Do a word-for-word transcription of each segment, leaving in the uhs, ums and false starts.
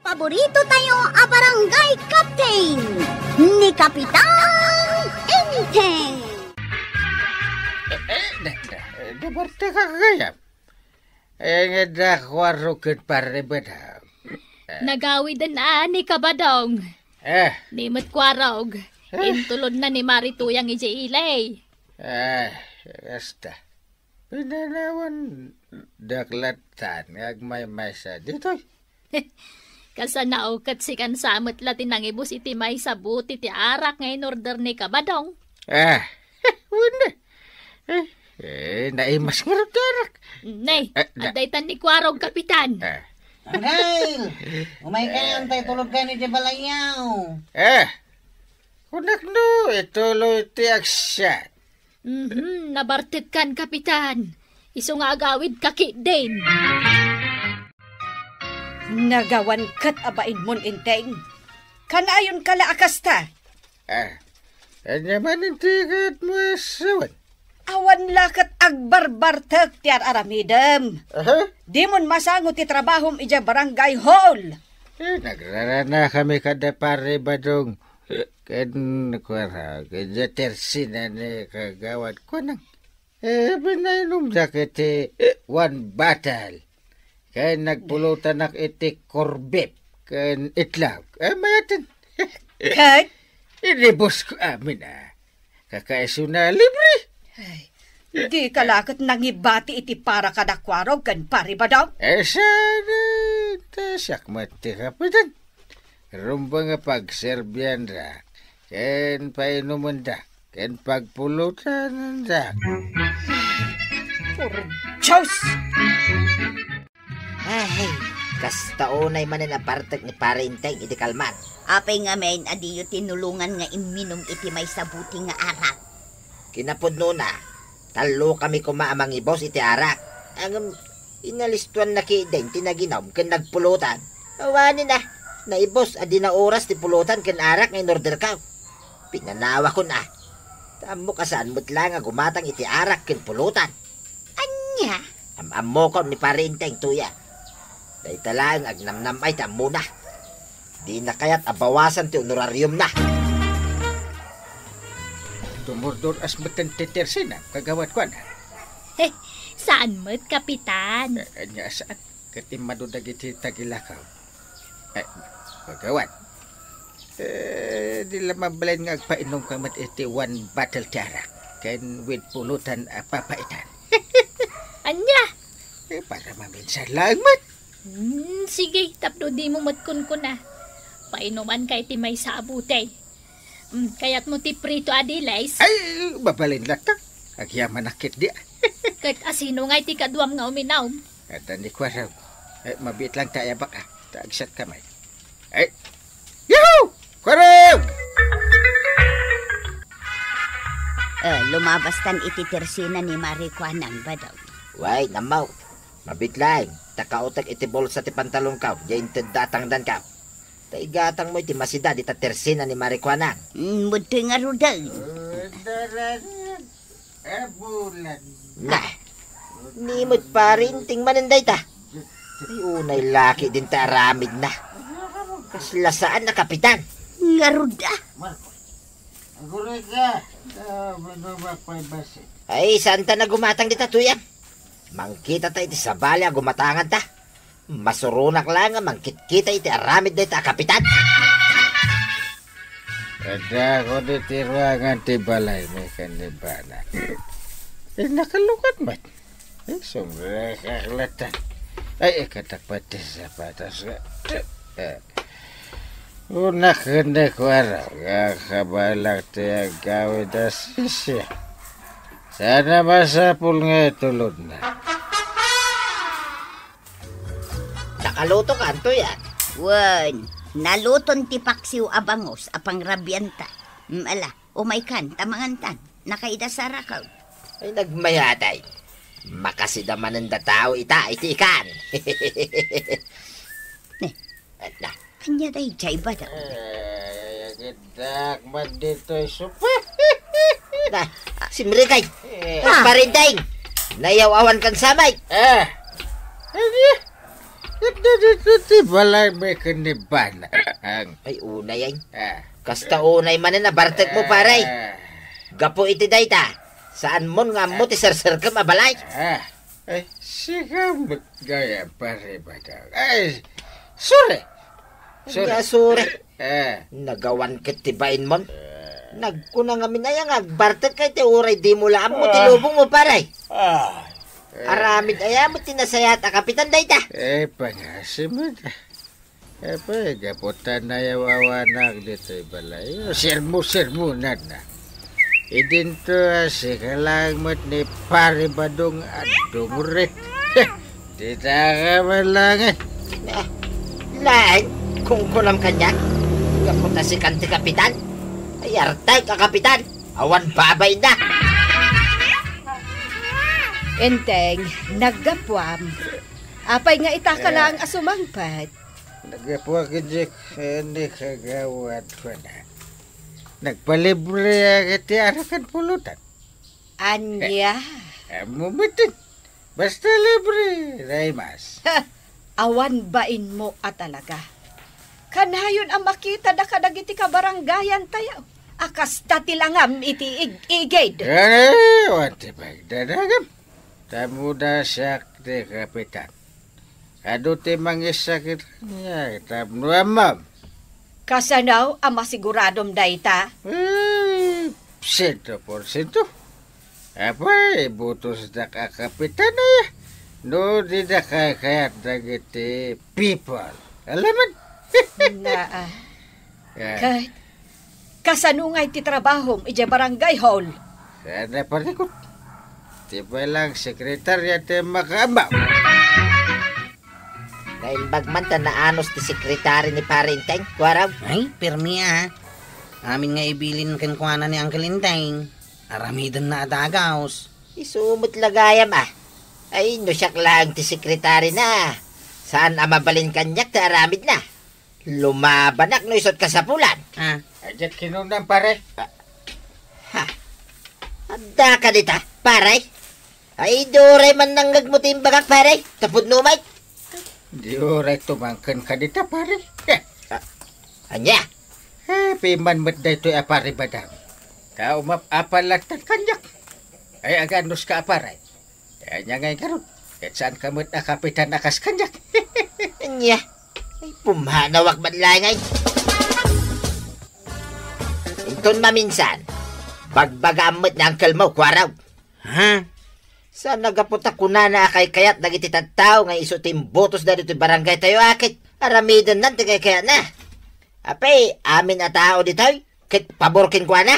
Paborito tayo a barangay captain, ni Kapitan Enteng. Eh, eh, da, da, eh, da parte ka kaya? Eh, nga da kuaro ket pare ba da? Nagawiden a ni Kabadong. Eh. Ni met kuarog. Eh. Intulod na ni Mari Tuyang idiay ili. Eh, basta. Pinanawan daklat tan nga agmaymaysa ditoy. Kasano ket sikan sa met la ti nangibus iti maysa buti ti arak nga in-order ni Kabadong? Ah, wen. Eh, eh, naimas ngarud ti arak. Nay, eh, na- adda itan ni Kuarog, Kapitan. Eh. Angel, umay kayon, tay tulod kayon iti balayyo. Eh, kunak no, ituloy ti aksiat. Mhm, nabartekkan, Kapitan. Isu nga agawid ka ketdin. Nagawan ket a bainmon, Enteng. Kanayonka la a kasta. Ah, ania manen ti ket mo sawen? Awan la ket agbarbartek ti ar-aramidem. Aha. Dimon masango ti trabahom idiay barangay hall. Eh, nagrarana kami kada pare Badong. Ken kuara, ken dia tersina ni kagawad kunang. Eh, pinainomda ket ti one bottle. Ken nagpulutanak iti korbip ken itlog. Eh, mayaten. Ket? Inibus ko amin, ah. Kakaisuna libre. Ay, di ka la ket nangibati iti para kada Kuarog ken pare Badong? Eh, saan, eh, ta siak met ti kapitan. Rumbeng nga pagserbianrak, ken painumendak, ken pagpulutanendak. Por Dios! Ay, kasta unay manen a bartek ni Pare Enteng iti kalman. Apay ngamin a diyo tinulongan nga imminum iti maysa buti nga arak? Kinapudnona, tallo kami koma a mangibus iti arak. Ngem, inalistuanna ketdin ti naginum ken nagpulutan. Awanen a, naibus a di naoras ti pulutan ken arak nga in-orderko. Pinanawakon a. Ta ammok a saan met laeng a gumatang iti arak ken pulutan. Ania? Am-ammokon ni Pare Enteng, Tuya. Dayta laeng agnamnam-ay ti ammona. Dina kayat a bawasan ti honorariumna. Dumurdur-as metten ti tersina, kagawad kuana. He, saan met, Kapitan? Eh, ania saan? Ket immadu dagiti tagilakaw. Eh, kagawad. Eh, di la mabalin nga agpainumka met iti one bottle ti arak ken with pulutan a papaitan. Ania? Eh, para maminsan laeng met. Hmm, sige, tapno dimo met kunkuna. Painumanka iti maysa a buti. Hmm, kayatmo ti prito a dilis? Ay, mabalin latta. Agyamanak ketdi. Ket asino ngay ti kaduam nga uminum? Adda ni Kuarog. Eh, mabiit lang ta ayabak, ah. Ta agsatka met. Eh, yahoo! Kuarog! Eh, lumabastan iti tersina ni Mari Kuanang, Badong. Way, nammaw. Mabiit laeng, ta kautek iti bulsa ti pantalonko, diay intedda a tangdanko. Ta igatangmo iti masida dita tersina ni Mari Kuanang. Mm, ditoy ngaruden. Eh, bulan. Nah, ni met Pare Enteng manen dayta. Ay, unay la ketdin ti aramidna. Kasla saan a kapitan. Ngarud a. Marco, aguray ka. Ah, ano ba, pay basi? Ay, saan ta na gumatang dita, Tuya? Mangkita ta iti sabali a gumatangan ta. Masuronak laeng nga mangkitkita iti aramid dayta a kapitan. Adda ko ditoy ruangan ti balaymi ken ni bana. Eh, nakalukat met. Eh, sumrekak latta. Ay, ikkatak pay ti sapatos. Eh, una ken ni Kuarog nga kabalak ti agawid a sisya. Saan a masapul nga itulodna? Nakaluto ka, Antoy, ah. Wen, naluton ti paksiw a bangus a pangrabianta. Mm, ala, umaykan, ta mangantan. Nakaidasarakaw. Ay, nagmayatay. Makasida manen da tao ita, iti ikan. Ne. Ala. Ania daydiay, Badong? Eh, agiddak man ditoy supa. Na, simrekay. Eh. Ah. Pare Enteng. Nayaw-awan kan samay. Eh. Ania? Ket ditoy ti balay met ken ni Banang. Ay, unay, ay. Ah. Kasta unay manen a bartekmo, pare. Ah. Gapu iti dayta, saanmon nga ammo ti serserkem a balay. Ah. Ay, sika met gayam, pare Badang. Ay, sorry. Sorry. Ania, sorry? Eh. Nagawan ket ti bainmon. Eh. Nagkuna ngamin aya nga agbartek kay ti uray dimo la ammo ti lubongmo, pare. Ah. Eh. Aramid aya met ti nasayaat a kapitan dayta. Eh, pangasimen. Apay, gapu ta nayawawanak ditoy balay. Sermo-sermonanna. Idinto a sika laeng met ni Pare Badong a dungrit. Dita ka man laeng. Ah, laeng, kunkunam kaniak. Gapu ta sikan ti kapitan. Ay, artek a kapitan. Awan babayna. Enteng, naggapuam. Apay nga ita ka laeng a sumangpet? Naggapuak idiay ni Kagawad Juana. Nagpalibre a iti arak ken pulutan. Ania? Eh, ammo met. Basta libre, Raymas. Ha! Awan bainmo a talaga. Kanayon a makitada kadagiti kabarangayantayo a kasta ti langam iti ig-igid. Eh, awan ti pagdadagam. Tammuda siak ti kapitan. Adu ti mangisakit kaniak tapno ammam. Kasano a masiguradom dayta? Eh, siento porsiento. Apay, butosdak a kapitan, eh. No dida kaykayat dagiti people. Alamon. Naa. Eh. Ket, kasano ngay ti trabahom idiay barangay hall? Kada parikot. Ti bilang sekretarya ti makaammo. Naimbag man ta naanus ti sekretary ni Pare Enteng, Kuarog. Ay, pirmi a. Amin nga ibilin kenkuana ni Uncle Enteng. Aramidenna a dagaws. Isu met la gayam a. Ay, no siak laeng ti sekretarina, saan a mabalin kaniak ti aramidna. Lumabanak no isu't kasapulan. Ah. Ay, diak kinunam, pare. Ah. Ha? Adda ka dita, pare? Ay, di uray man nangngegmo ti imbagak, pare. Tapudno met. Di uray tumangken ka dita, pare. Ah, ania? Eh, piman met daytoy a Pare Badang. Ta umap-apal latta kaniak. Ay, aganus ka a pare. Ania ngay ngarud? Ket saan ka met a kapitan a kas kaniak. Ania? Ay, pumanawak man laeng ay. Inton maminsan, bagbagaam met ni uncle mo, Kuarog. Ha? Saan a gapu ta kunana a kaykayat dagiti tattao nga isu ti imbutosda ditoy barangaytayo a ket aramidenna ti kaykayatna. Apay, amin a tao ditoy, ket pabor kenkuana.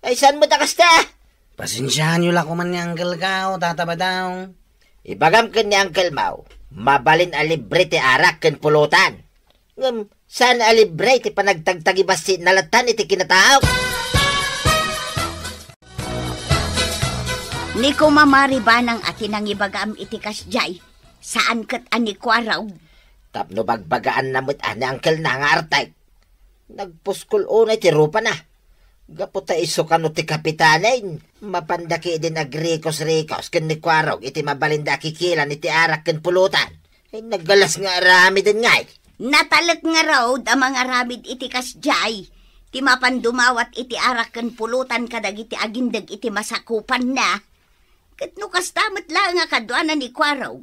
Ay, saan met a kasta? Pasensiaanyo la koma ni Uncle Kao, Tata Badong. Ibagam ken ni Uncle Mao, mabalin a libre ti arak ken pulutan. Ngem, saan a libre ti panagtagtagibassit na lattan iti kinatao. Ni koma Mari Banang a ti nangibagam iti kasdiay, saan ket a ni Kuarog. Tapno bagbagaanna met a ni Uncle na nga artek. Nagpuskol unay ti rupana. Gapu ta isu kano ti kapitanen, mapanda ketdin agrikos-rikos ken ni Kuarog iti mabalinda a kikilan iti arak ken pulutan. Ay, nagalas nga aramiden ngay. Natalek ngarud a mangaramid iti kasdiay, ti mapan dumawat iti arak ken pulutan kadagiti agindeg iti masakupanna. Ket no kasta met laeng a kaduana ni Kuarog,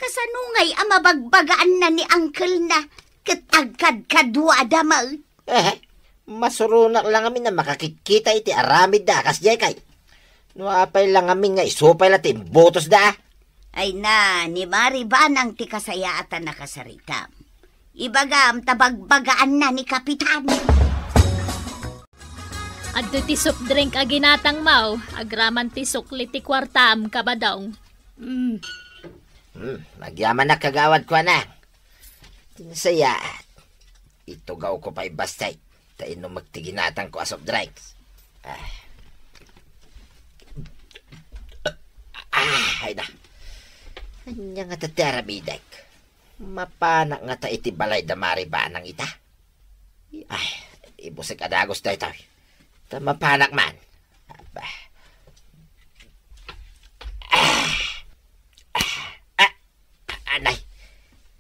kasano ngay a mabagbagaanna ni uncle-na ket agkadkaduada met? Eh, masuronak la ngamin a makakitkita iti aramidda a kasdiay kay. No apay la ngamin nga isu pay la ti imbutosda. Ay na, ni Mari Banang ti kasayaatan a kasaritam. Ibagam ta bagbagaanna ni Kapitan. Adtoy ti soft drink a ginatang, Mao. Agraman ti sukli ti kuartam, Kabadong. Mm. Hmm, agyamanak, Kagawad Kuana. Ti nasayaat. Itugawko pay basta, ta inumek ti ginatangko a soft drinks. Ah. Ah, ay na. Ania ngata ti aramidek? Mapanak ngata iti balay da Mari Banang ita? Ay, ibusek a dagus daytoy. Ta mapanak man. Aba. Ah. Ah. Ah. Anay.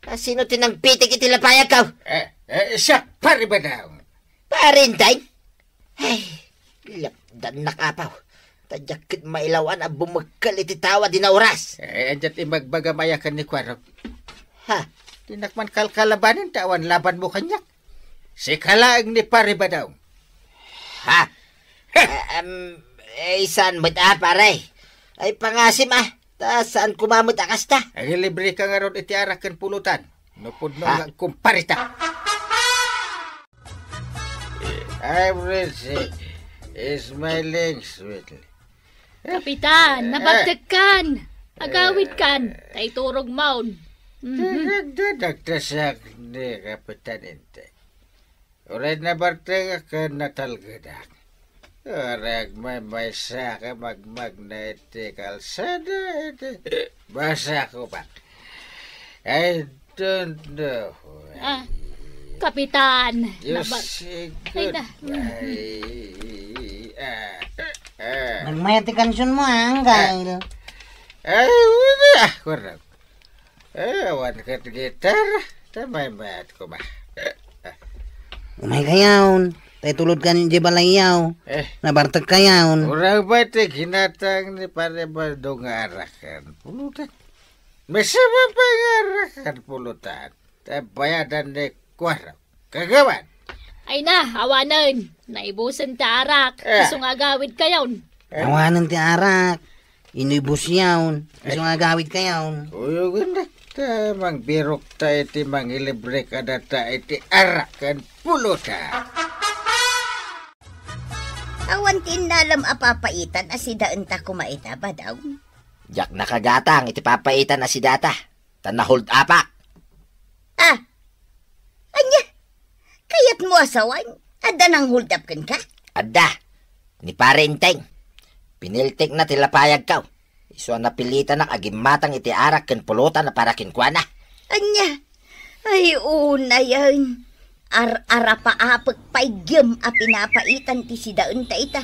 A, sino ti nangpitik iti lapayagko? Eh, eh, siak, Pari Badong. Pari Enteng? Ay, lapdannak, Apo. Ta diak ket mailawan a bumekkel iti tao a di naoras. Eh, ania ti imbagbaga mayakan ni Kuarog? Ha? Dinak man kalkalabanen ta awan labanmo kaniak. Sika laeng ni Pari Badong. Ha? Ha? Ah, em, eh, saan met a, pare? Ay, pangasim a. Ta saan koma met a kasta? Agilibreka ngarud iti arak ken pulutan. No pudno nga agkumparita. I'm rich, smiling sweetly. Kapitan, nabartekkan. Agawidkan. Ta iturogmon. Mhm. Nagdadagtasak ni Kapitan Enteng. Uray nabartek ken natalgedak. Uray agmaymaysa ka magmagna iti kalsada iti basa ko pa. I don't know. Ah, Kapitan, You naba-, say ay, na-, goodbye. Ah, ah, ah. Nagmaya ti kansionmo, ah, Anggal. Ay, wala, wala. Eh, awan ket gitar. Ta maymayat koma. Umaykayon. Ta itulodkan idiay balayyo. Eh. Nabartekkayon. Uray ba ti ginatang ni Pare Badong nga arak ken pulutan? Masapul pay nga arak ken pulutan. Ta bayadan ni Kuarog. Kagawad. Ay na, awanen. Naibusen ti arak. Eh. Isu nga agawidkayon. Eh. Awanen ti arak. Inibusyon. Isu nga agawidkayon. Kuyogendak ta mangbirokta iti mangilibre kadata iti arak ken pulutan. Awan ti innalem a papaitan a sidaenta koma ita, Badong? Diak nakagatang iti papaitan a sidata, ta na-hold up-ak. Ah, ania? Kayatmo a sawen, adda nang-hold up kenka? Adda. Ni Pare Enteng. Piniltikna ti lapayagko. Isu a napilitanak a gimmatang iti arak ken pulutan a para kenkuana. Ania? Ay, unayen. Ar-arapaapek pay gem a pinapaitan ti sidaenta ita.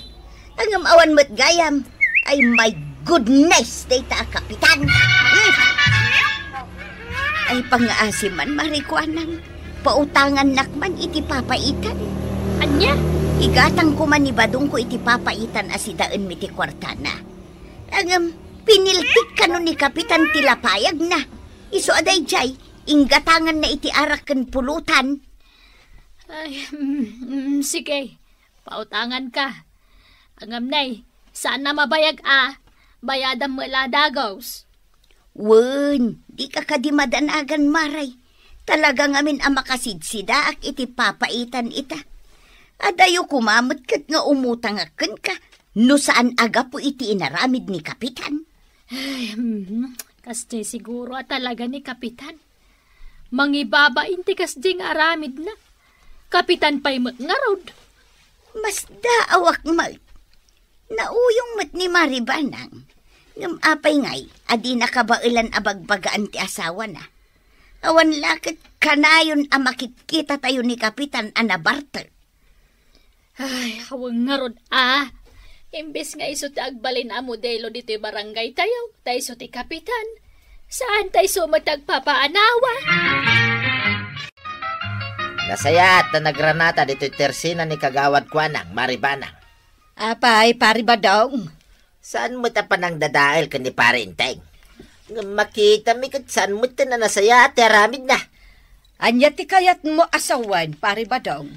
Ngem awan met gayam. Ay, my goodness, dayta a kapitan. Hmm. Ay, pangngaasim man, Mari Kuanang. Pautangannak man iti papaitan. Ania? Igatang koma ni Badongko iti papaitan a sidaenmi ti kuartana. Ngem, piniltik kano ni kapitan ti lapayagna. Isu a daydiay, inggatanganna iti arak ken pulutan. Ay, mm, mm, sige. Pautanganka. Ngem nay, saan a mabayag a, bayadam met la a dagus. Wen, dika kadi madanagan, Mari. Talaga ngamin a makasidsidaak iti papaitan ita. Adayo koma met ket nga umutangak kenka no saan a gapu iti inaramid ni kapitan. Ay, mhm. Kasdiay siguro a talaga ni kapitan. Mangibabain ti kasdiay nga aramidna. Kapitan pay met ngarud. Masdaawak met. Nauyong met ni Mari Banang. Ngem apay ngay a dina kabaelan a bagbagaan ti asawana? Awan la ket kanayon a makitkitatayo ni kapitan a nabartek. Ay, awan ngarud a. Imbes nga isu ti agbalin a modelo ditoy barangaytayo, ta isu ti kapitan. Saan ta isu met ti agpapaanawa? Nasayaat ta nagranata ditoy tersina ni Kagawad Kuanang, Mari Banang. Apay, Pari Badong? Saan met a panangdadael ken ni Pari Enteng? Ngem makitami ket saan met ti a nasayaat ti aramidna. Ania ti kayatmo a sawen, Pari Badong?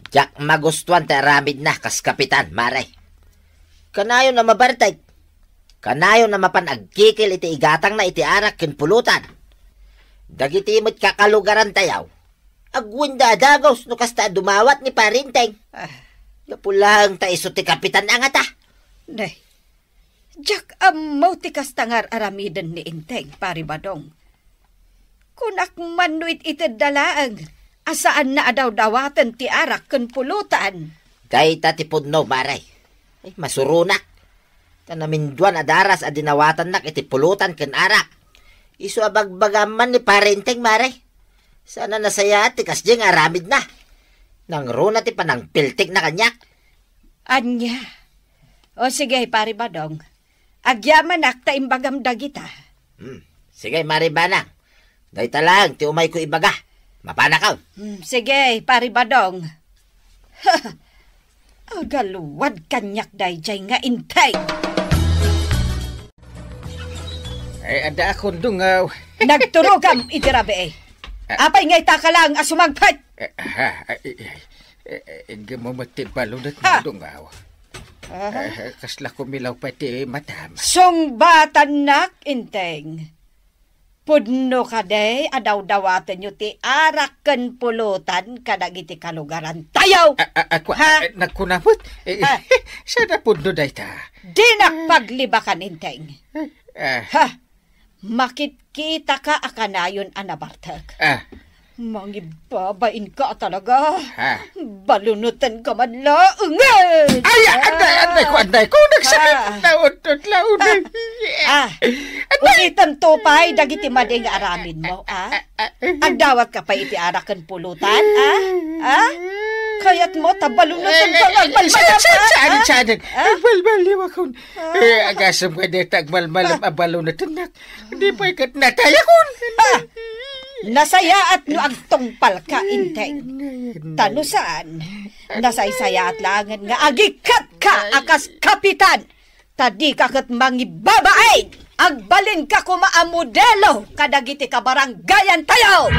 Diak magustuan ti aramidna kas kapitan, Mari. Kanayon a mabartek. Kanayon a mapan agkikil iti igatangna iti arak ken pulutan. Dagiti met kakalugarantayo, agwenda a dagus no kasta a dumawat ni Pari Enteng. Ah. Gapu laeng ta isu ti kapitan a ngata. Nay, diak ammo ti kasta nga ar-aramiden ni Enteng, Pari Badong. Kunak man no it-itedda laeng a saanna a dawdawaten ti arak ken pulutan. Dayta ti pudno, Mari. Ay, masuronak. Ta naminduan a daras a dinawatannak iti pulutan ken arak. Isu a bagbagam man ni Pari Enteng, Mari. Saan a nasayaat ti kasdiay nga aramidna. Nangruna ti panangpiltikna kaniak. Ania? O sige, Pari Badong. Agyamanak ta imbagam dagita. Hmm. Sige, Mari Banang. Dayta laeng ti umayko ibaga. Mapanakon. Hmm, sige, Pari Badong. Agaluad kaniak daydiay nga integ. Ay, adda akon dungaw. Nagturogam iti rabii. Ah. Apay nga itaka laeng a sumangpet? Eh, ha, eh, eh, eh, eh, gimmumet ti balunetmo, ha? Dungaw. Aha. Eh, kasla kumilaw pay ti matam. Sungbatannak, Inteng. Pudno kadi a dawdawatenyo ti arak ken pulutan kadagiti kalugarantayo? A, a, a, kua-, ha? Eh, nagkuna met. Eh, ha? Saan a pudno dayta? Dinak paglibakan, Inteng. Eh, ah. Ha? Makitkitaka a kanayon a nabartek. Ah. Mangibabainka a talaga. Ha? Balunetenka man laengen. Ay, ah, anday, anday ko, anday ko. Nagsakit, ah, na utod, launay. Ah, ah. Anday. Ulitem to pay dagiti madi nga aramidmo, ah? Ah, ah, ah. Agdawatka pay iti arak ken pulutan, ah? Ah? Kayatmo ta balunetenka nga agbalbaliw, ah? Saan, saan, saan? Ah? Agbalbaliw akon. Eh, agasem nga deta agmalmalem a balunetennak. Di pay ket natayakon. Ha! Nasayaat no agtungpalka, Inteng. Ta no saan, nasaysayaat laengen nga agikkatka a kas kapitan. Ta dika ket mangibabain. Agbalinka koma a modelo kadagiti kabaranggayantayo.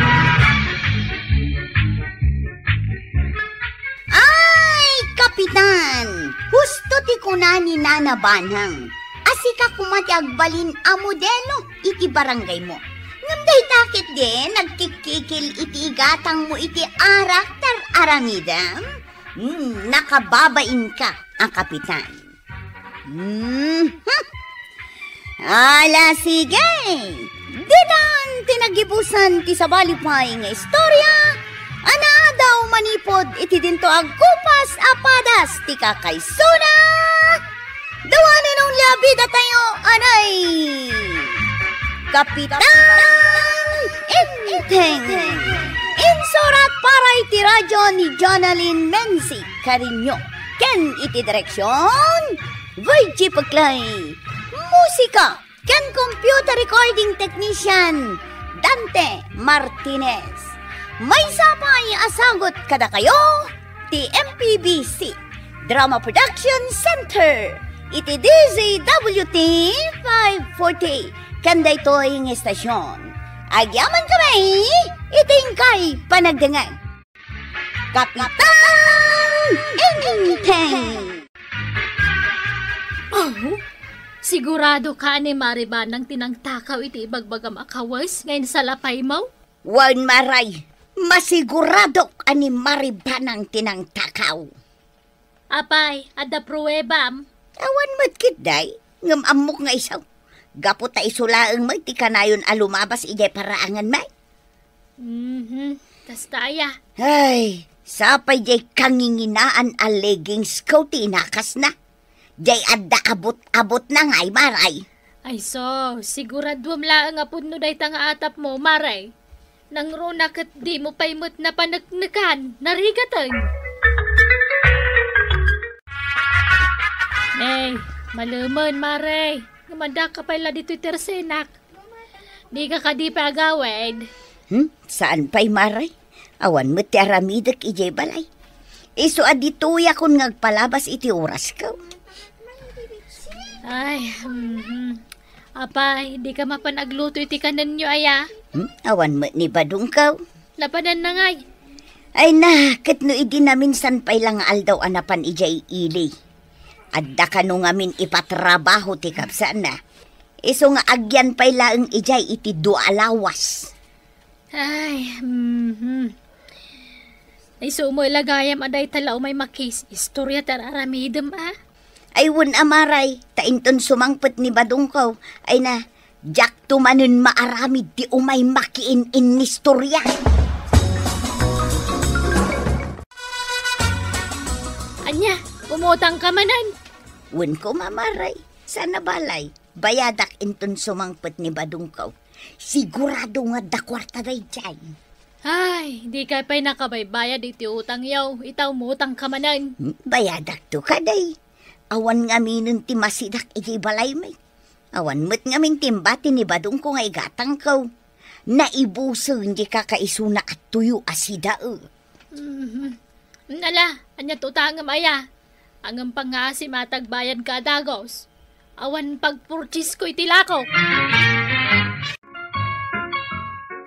Ay, Kapitan! Husto ti kuna ni Nana Banang a sika koma ti agbalin a modelo iti barangaymo. Ngem dayta ketdi nagkikkikil iti igatangmo iti arak tar-aramidem? Hmm, nakababainka a Kapitan. Mhm. Ala, sige. Ditan ti nagibusan ti sabali pay nga istorya a naadaw manipud iti dinto a gupas a padas ti kakaisuna. The one and only a bida tayo, anay! Kapitan Enteng. Insurat para iti radyo ni Jonalyn Menzi Cariño. Ken iti direksyon, Virgie Peclay. Musika ken computer recording technician, Dante Martinez. Maysa pay a sagut kadakayo ti M P B C Drama Production Center iti D Z W T five forty. Ken daytoy nga estasion, agyaman kami iti inkay panagdengngeg. Kapitan Enteng! Oh, sigurado ka ni Mari Banang ti nangtakaw iti ibagbagam a kawes nga insalapaymo? Wen, Maray, masiguradok a ni Mari Banang ti nangtakaw. Apay, adda pruebam? Awan met ketdi, ngem ammok nga isu. Gapu ta isu laeng met ti kanayon a lumabas idiay paraanganmi. Mhm, kasta aya? Ay, sapay diay kanginginaan a leggings ko ti inakasna. Diay adda abot-abotna ngay, Maray. Ay sus, siguraduem laeng a pudno dayta nga atapmo, Maray. Nangruna ket dimo pay met napaneknekan, narigaten. Nay, malemen, Maray. Ngem addaka pay la ditoy tersenak. Dika kadi pay agawid? Hmm? Saan pay, Maray? Awan met ti aramidek idiay balay. Isu a ditoyakon nga agpalabas iti orasko. Ay, mhm. Apay, dika mapan agluto iti kanenyo, aya? Hmm? Awan met ni badongko. Napananna ngay? Ay na, ket no idi naminsan pay la nga aldaw a napan idiay ili. Adda kano ngamin ipatrabaho ti kabsatna. Isu nga agyan pay laeng idiay iti dua a lawas. Ay, mhm. Isu met la gayam a dayta la umay makiis-istorya ti ar-aramidem, a? Ay, wen a, Maray, ta inton sumangpet ni badongko, ay na, diakto manen maaramid ti umay makiin-innistorya. Ania, umutangka manen? Wen koma, Maray, saan a balay. Bayadak inton sumangpet ni badongko. Sigurado nga adda kuarta daydiay. Ay, dikay pay nakabaybayad iti utangyo, ita umutangka manen. Hmm, bayadakto kadi. Awan ngaminen ti masidak iti balaymi. Awan met ngamin ti imbati ni badongko nga igatangko. Naibusen di kakaisuna a tuyo a sidaek. Mhm. Nala, ania ti utangem aya? Ngem pangngaasim a tagbayadka a dagus. Awan pagpurtisko iti lako.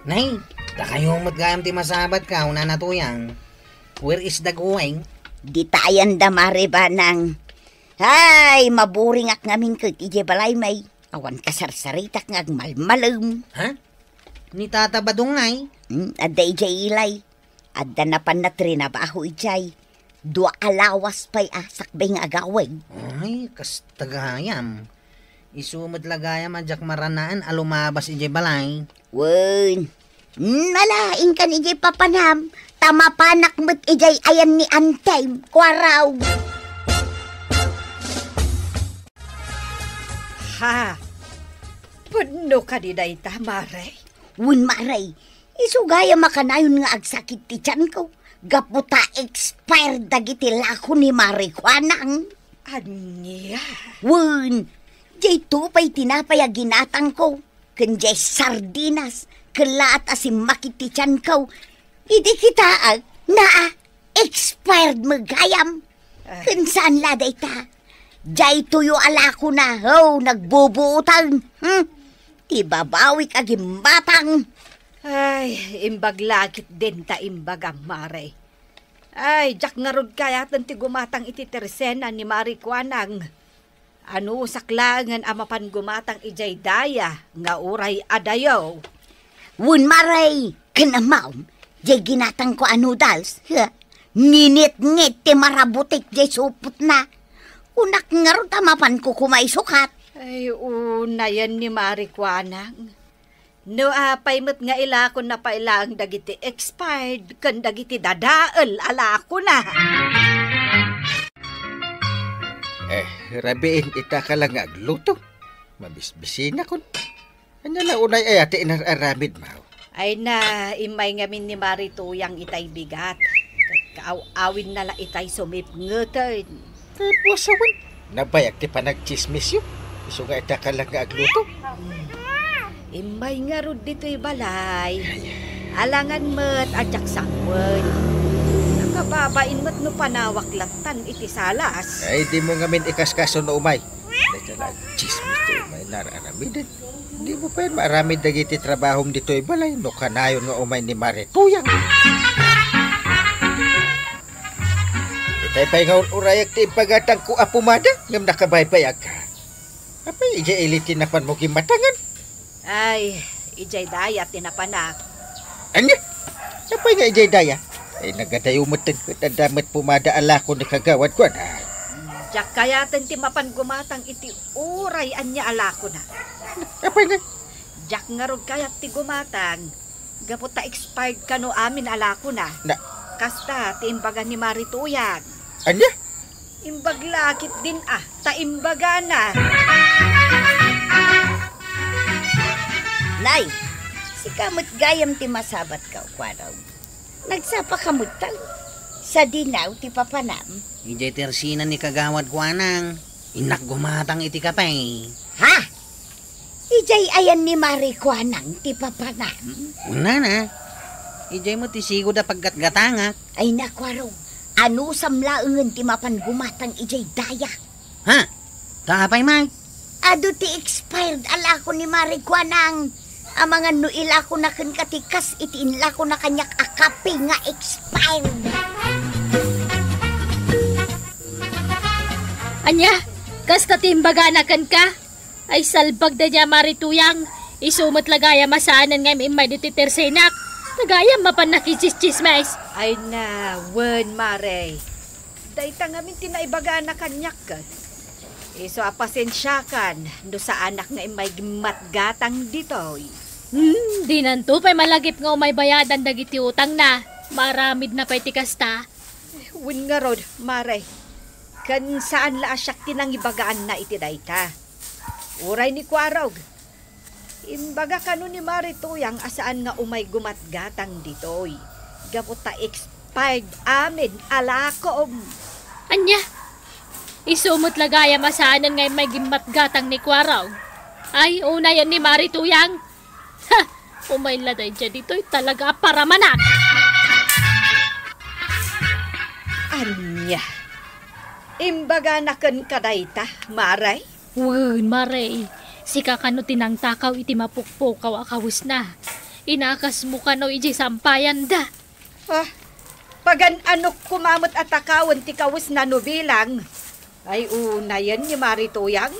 Nay, dakayo met gayam ti masabat ka, unana Tuyang. Where is the going? Ditayan da Mare Banang. Ay, maburingak ngamin ket idiay balay, may. Awan kasarsaritak nga agmalmalem. Ha? Ni Tata Badong, nay? Hmm, adda idiay ilay. Adda napanna trinabaho idiay. Dua a lawas pay a sakbay nga agawid. Ay, kasta gayam. Isu met la gayam a diak maranaen a lumabas idiay balay. Wen. Nala, inkan idiay papanam. Ta mapanak met idiay ayan ni Antem, Kuaraw. Ha? Pudno kadi dayta, Mare? Wen, Mare. Isu gayam a kanayon nga agsakit ti tianko, gapu ta expired dagiti lako ni Mare Kuanang. Ania? Wen, diay tupay tinapay a ginatangko, ken diay sardinas, ken laat a simmakit ti tianko. Idi kitaek, naa, expired met gayam. Ah. Ken saan la dayta. Diay tuyo a lakona, oh, nagbubuotan. Hmm? Ti babawik a gimmatang. Ay, imbag la ketdin ta imbagam, Mare. Ay, diak ngarud kayaten ti gumatang iti tersena ni Mare Kuanang. Anusak laengen a mapan gumatang idiay daya nga uray adayo. Wen, Mare, ken ammom, diay ginatangko a noodles, ha? Ninitngit ti marabutik diay supotna. Kunak ngarud a mapanko koma isukat. Ay, unayen ni Mare Kuanang. No apay met nga ilakonna pay laeng dagiti expired ken dagiti dadael a lakona. Eh, rabiin, ita ka la nga agluto. Mabisbisinakon. Ania la unay aya ti inar-aramidmo? Ay na, immay ngamin ni Mare Tuyang itay bigat. Ket kaaw-awidna la itay sumipngeten. Ket pusawen, nabayag ti panagtsismisyo. Isu nga ita ka la nga agluto. Immay ngarud ditoy balay. Ay. Alangan met a diak sangoen. Nakababain met no panawak lattan iti salas. Ay, dimo ngamin ikaskaso no umay. Dayta la a tsismis ti umay nga ar-aramiden. Dimo pay maaramid dagiti trabahom ditoy balay no kanayon nga umay ni Mare Tuyang. Itay pay nga ur-urayak ti impagatangko a pomada ngem nakabaybayagka. Apay, idiay ili ti napanmo gimmatangan? Ay, idiay daya ti napanak. Ania? Apay nga idiay daya? Ay, nagadayo metten ket adda met pomada a lako ni kagawad kuana. Diak kayaten ti mapan gumatang iti uray ania a lakona. Apay nga? Diak ngarud kayat ti gumatang. Gapu ta expired kano amin a lakona. Na- Kasta ti imbaga ni Mare Tuyang. Ania? Imbag la ketdin a, ta imbagana. Nay, sika met gayam ti masabatka, kuanaw. Nagsapaka metten. Sadinaw ti papanam. Idiay tersena ni kagawad kuanang. Innak gumatang iti kape. Ha? Idiay ayan ni Mare Kuanang ti papanam? Unana, idiay met ti sigud a paggatgatangak. Ay, nakuaro, anusam laengen ti mapan gumatang idiay daya? Ha? Ta apay, Mike? Adu ti expired a lako ni Mare Kuanang. Amangan no ilakona kenka ti kas iti inlakona kaniak a kape nga expired. Ania? Kasta ti imbagana kenka? Ay, salbag daydiay a Mare Tuyang. Isu met la gayam a saanen nga im-immay ditoy tersenak. Ta gayam mapan nakitsistsismes. Ay na, wen, Mare. Dayta ngamin ti naibagana kaniak ket. Isu a pasensiakan no saanak nga immay gimmatgatang ditoy. Hmm, dinanto pay malagip nga umay bayadan dagiti utangna. Maaramidna pay ti kasta. Wen ngarud, Mare, ken saan la a siak ti nangibagaanna iti dayta. Uray ni Kuarog, imbaga kano ni Mare Tuyang a saan nga umay gumatgatang ditoy, gapu ta expired amin a lakom. Ania? Isu met la gayam a saanen nga immay gimmatgatang ni Kuarog? Ay, unayen ni Mare Tuyang. Ha! Umay la daydiay ditoy, talaga a paramanak! Ania? Imbagana kenka dayta, Mare? Wen, Mare. Sika kano ti nangtakaw iti mapukpukaw a kawesna. Inakasmo kano idiay sampayanda. Ah, pagan-anok koma met a takawen ti kawesna no bilang. Ay, unayen ni Mari Tuyang.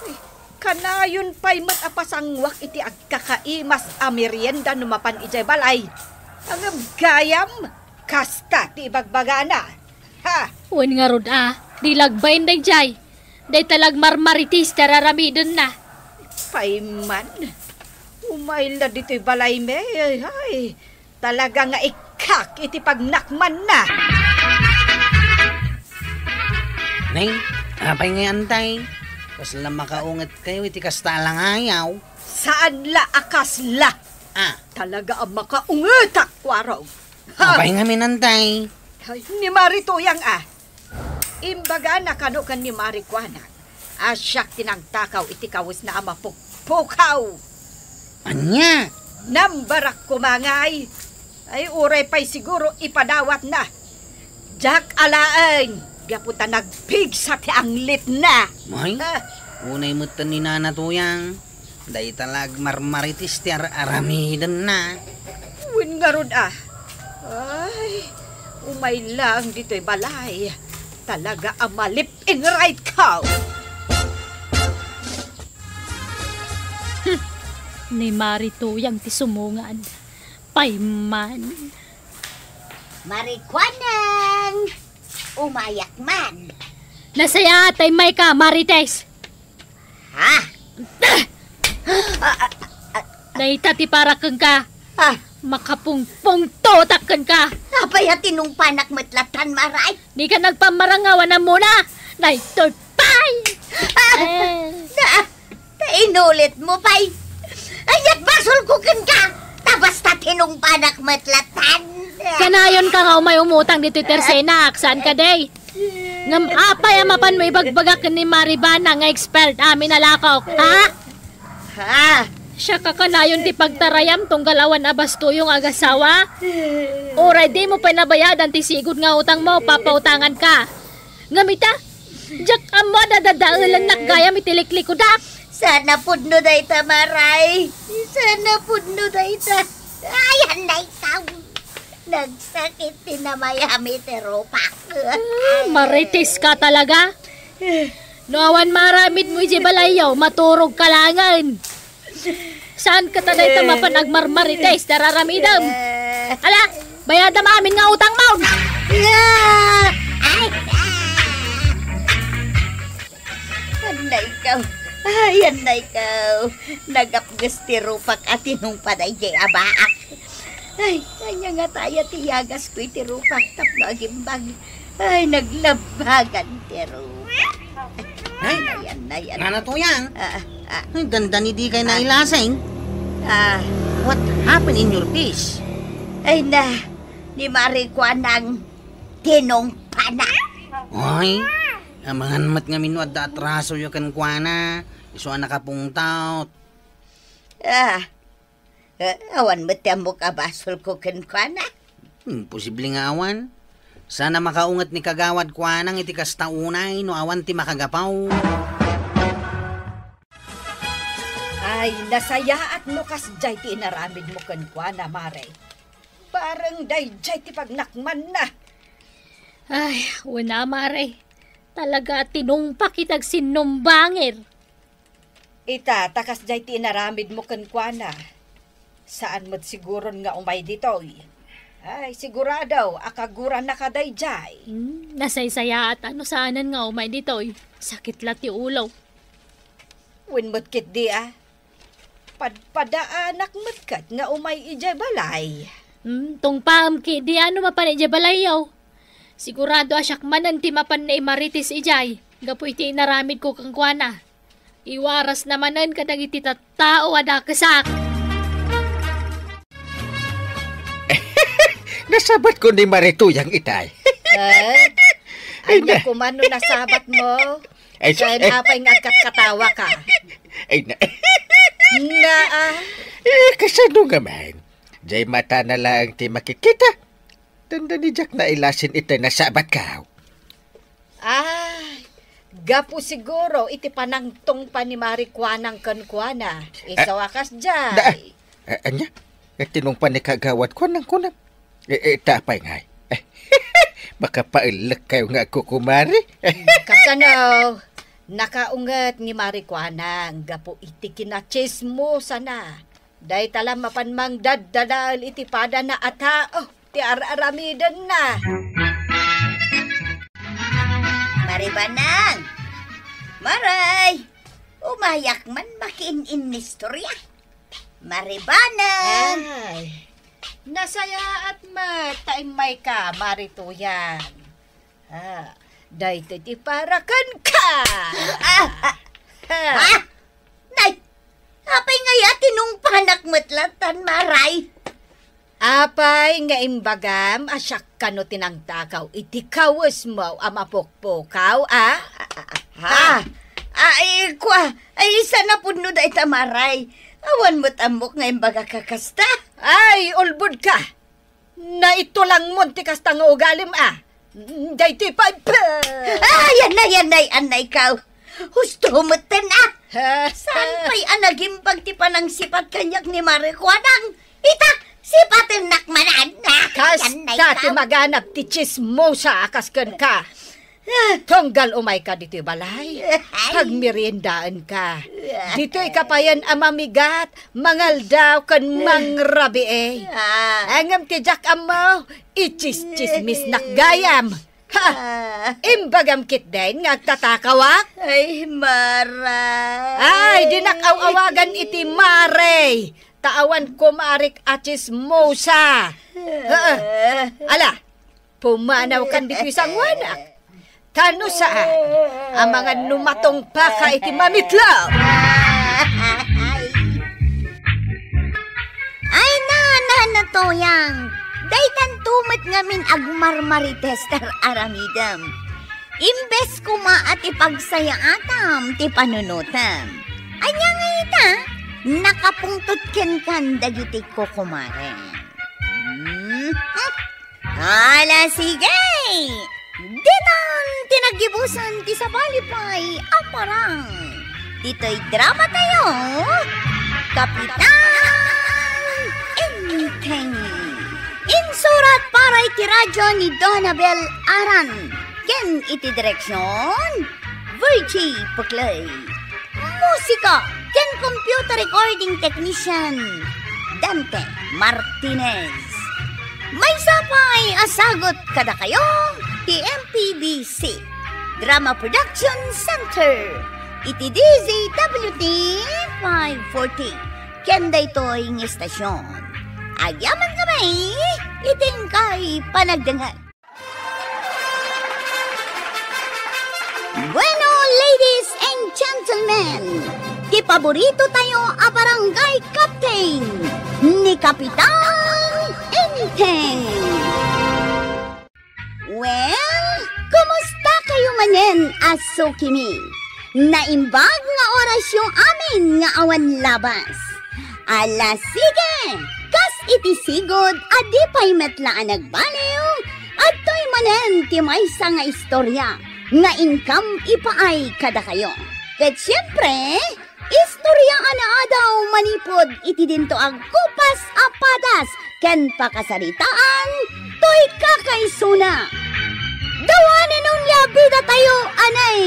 Ay, kanayon pay met a pasanguak iti agkakaimas a merienda no mapan idiay balay. Ngem gayam, kasta ti ibagbagana. Ha? Wen ngarud a, di la agbain daydiay. Dayta la agmarmarites ti ar-aramidenna. Pay man, umay la ditoy balaymi, ay, ay. Talaga nga ikkak iti pagnakmanna. Nay, apay ngay, Antay? Kasla makaungetkayo iti kasta a langayaw? Saan la a kasla. Ah. Talaga a makaungetak, Kuarog. Ha? Apay ngamin, Antay? Ay, ni Mari Tuyang, ah. Imbagana kano ken ni Mari Kuanang a siak ti nangtakaw iti kawesna a mapukpukaw. Ania? Nambarak koma ngay. Ay, uray pay siguro ipadawatna. Diak alaen, gapu ta nagpigsa ti anglitna. May? Ah. Unay metten ni Nana Tuyang. Dayta la agmarmarites ti ar-aramidenna. Wen ngarud a. Ay, umay lang ditoy balay. Talaga a malip in right ka. Hmm. Ni Mari Tuyang ti sumungan. Pay man. Mari Kuanang! Umayak man. Nasayaat a immayka, Marites. Ha? Dayta ti para kenka. Ah. Makapungpungtotak kenka. Apay a tinungpanak met latan, Maray? Dika nagpammarangaw a namuna. Daytoy pay! Ah. Eh. Na, ta inulitmo pay. Ay, agbasolko kenka. Ta basta tinungpanak met latan. Kanayonka nga umay umutang ditoy tersenak. Saan ka, day? Ngem apay a mapanmo ibagbaga ken ni Maribana nga expired amin a lakok, ha? Ha? Siak a kanayon ti pagtarayam tunggal awan a bastuyong agasawa? Uray dimo pay nabayadan ti sigud nga utangmo, papautanganka. Ngem ita, diak ammo a dadadaelennak gayam iti liklikudak. Saan a pudno dayta, Maray. Saan a pudno dayta. Ay, anay ka. Nagsakit ti namayam iti rupak. Ah, marites ka talaga. No awan maaramidmo idiay balayyo, maturog ka laengen. Saan ka ta dayta mapan agmarmarites ti ar-aramidem? Ala, bayadam amin nga utangmo. Ah! Ay! Annaykaw. Ay, annaykaw. Nagapges ti rupak a tinungpada idiay abaak. Ay, ania nga taya ti yagasko iti rupak tapno agimbag. Ay, naglabagan ti rupak. Ay, ay, ay, ay. Nana Tuyang. Ah, ah. Ay, dandani dikay nailasing. Ah. What happened in your face? Ay na, ni Mari Kuanang tinungpana. Ay, amangan met ngamin no adda atrasoyo kenkuana, isu a nakapungtot. Ah, eh, awan met ti ammok a basolko kenkuana. Imposible nga awan. Saan a makaunget ni Kagawad Kuanang iti kasta unay no awan ti makagapu. Ay, nasayaat no kasdiay ti inaramidmo kenkuana, Mare. Bareng daydiay ti pagnakmanna. Ay, wen a, Mare. Talaga a tinungpak iti agsinnumbangir. Ita, ta kasdiay ti inaramidmo kenkuana. Saan met siguron nga umay ditoy. Ay, sigurado a kagurana kadaydiay. Hmm, nasaysayaat a no saanen nga umay ditoy. Sakit la ti ulo. Wen met ketdi a. Padpadaanak met ket nga umay idiay balay. Hmm, tungpaem ketdi a no mapan idiay balayyo. Sigurado a siak manen ti mapan ni Marites idiay, gapu iti inaramidko kenkuana. Iwarasna manen kadagiti tattao a dakesak. Nasabatko ni Mari Tuyang itay. Eh? Ay, ania na. Koma no nasabatmo? Ay, sus, Ken eh. Apay nga agkatkatawaka? Ay, na. Naa. Eh, kasano ngamin? Jay matana laeng ti makikita. Tanda ni Jack na ilasin iti nasabatko. Ay, gapu siguro iti panangtungpa ni Mari Kuanang kenkuana. Isu a kasdiay. Da, a-, ania? Tinungpa ni kagawad Kuanang kunam. Eh, eh, ta apay ngay? Makapaellek kayo nga agkukumari. Kasano? Nakaunget ni Mari Kuanang gapu iti kinachismosana. Dayta la mapan mangdaddadael iti padana a tao ti ar-aramidenna. Mari Banang! Maray! Umayak man makiin-innistorya. Mari Banang! Ay, nasayaat met ta immayka, Mari Tuyang. Ah, daytoy ti para kenka. Ah, ah. Ha? Ah! Nay, apay ngay a tinungpanak met latan, Maray? Apay nga imbagam a siak kano ti nangtakaw iti kawesmo a mapukpukaw, a? Ah, ah, ah. Ah, ay, kua, ay, saan a pudno dayta, Maray? Awan met ammok nga imbagak a kasta. Ay, ulbodka! Naitulangmon ti kasta nga ugalim, a? Daytoy pay, pa! Ay, anay, anay, anay kaw. Husto metten, a? Saan pay a nagimbag ti panangsipat kaniak ni Mari Kuanang? Ita, sipatennak manen, a? Kasta ti maganab ti chismosa a kas kenka. Tunggal umayka ditoy balay, ay, pagmeriendaenka. Ditoyka payen a mamigat, mangaldaw ken mangrabii. Ah. Ngem ti diak ammo, ichis-chismisnak gayam. Ha! Ah. Imbagam ketdin nga agtatakawak? Ay, Maray. Ay, dinak aw-awagan iti Maray. Ta awan kumarik a chismosa. Ah. Ala, pumanawkan ditoy sangoanak. Ta no saan, amangan no matungpaka iti mamitlaw. Ay, na, na, na, Tuyang. Daytanto met ngamin agmarmarites ti ar-aramidem. Imbes koma a ti pagsayaatam ti panunotem. Ania ngay ita? Nakapungtot kenkan dagiti kukumarem. Hmm? Ala, sige! Ditan ti naggibusan ti sabali pay a parang. Ditoy drama tayo, Kapitan Enteng. Insurat para iti radyo ni Donabel Aran. Ken iti direksion, Virgie Puclay. Musika ken computer recording technician, Dante Martinez. Maysa pay a sagut kadakayo ti M P B C Drama Production Center iti D Z W T five forty ken daytoy nga estasion. Agyaman kami iti inkay panagdengngeg. Bueno, ladies and gentlemen, ti paborito tayo a barangay captain, ni Kapitan Enteng. Well, kumusta kayo manen a sukimi? Naimbag nga orasyo amin nga awan labas. Ala, sige! Kas iti sigud a di pay met la a nagbaliw, adtoy manen ti maysa nga istorya nga inkam ipaay kadakayo. Ket siempre, istorya a naadaw manipud iti dinto agkupas a padas ken pakasaritaan toy kakaisuna. Dawanen onia bida tayo, anay!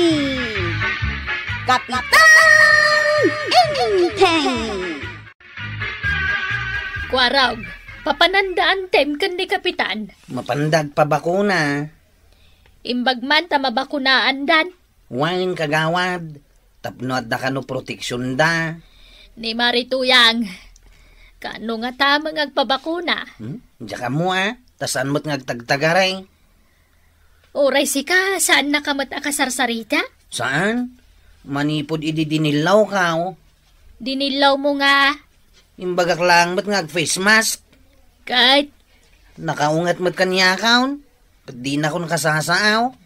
Kapitan Enteng! Kuarog, papananda antem ken ni Kapitan. Mapanda agpabakuna. Imbag man ta mabakunaandan. Wen, kagawad, tapno adda kano proteksionda. Ni Mari Tuyang, kano ngata met nga agpabakuna? Hmm? Diak ammo, a, ta saan met nga agtagtagari. Uray sika, saannaka met a kasarsarita? Saan? Manipud idi dinillawkaw. Dinillawmo nga? Imbagak laeng met nga ag-face mask. Ket? Nakaunget met kaniakon. Ket dinakon kasasaaw.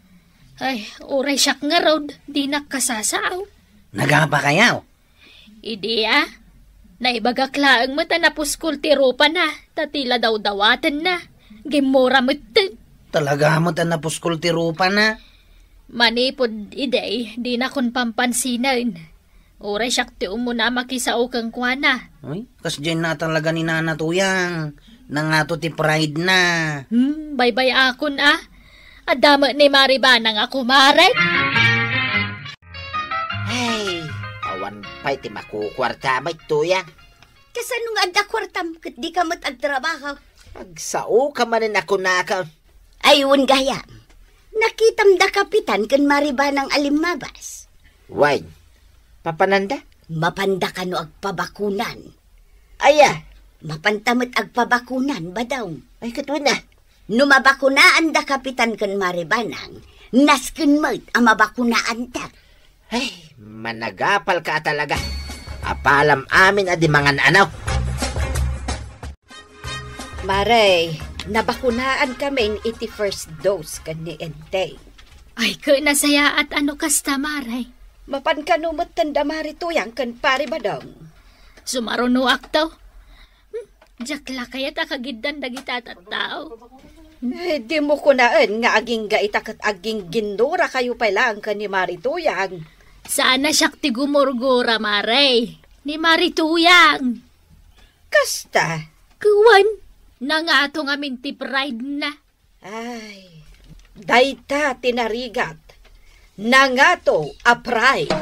Ay, uray siak ngarud, dinak kasasaaw. Nagapakayaw? Idi, a? Naibagak laeng met a napuskol ti rupana, ta ti la dawdawatenna. Gimmura metten. Talaga met a napuskol ti rupana. Manipud idi, dinakon pampansinen. Uray siak ti umuna a makisao kenkuana. Ay, kasdiay na talaga ni Nana Tuyang. Nangato ti pride na. Hmm, baybay-akon a. Adda met ni Maribanang a kumare. Ay, awan pay ti makukuarta met, Tuyang. Kasano nga adda kuartam ket dika met agtrabaho? Agsaoka manen a kunaka. Ay, wen gayam. Nakitam da Kapitan ken Maribanang a limmabas. Wen, papananda? Mapanda kano agpabakunan. Aya? Mapanta met agpabakunan, Badong. Ay, ket wen a. No mabakunaan da Kapitan ken Maribanang, nasken met a mabakunaan ta. Ay, managapal ka talaga. Apalam amin a di mangan ano. Mare, nabakunaan kamin iti first dose ken ni Enteng. Ay, ket nasayaat a no kasta, Mare. Mapan kano metten da Mari Tuyang ken Pari Badong? Sumarunoak to. Hmm, diak la kayat a kagiddan dagita a tattao. Eh, dimo kunaen nga agingga ita ket agingginnura kayo pay laeng ken ni Mari Tuyang. Saan a siak ti gumurgura, Mare. Ni Mari Tuyang. Kasta? Kuan, nangato ngamin ti pride na. Ay, dayta ti narigat. Nangato a pride.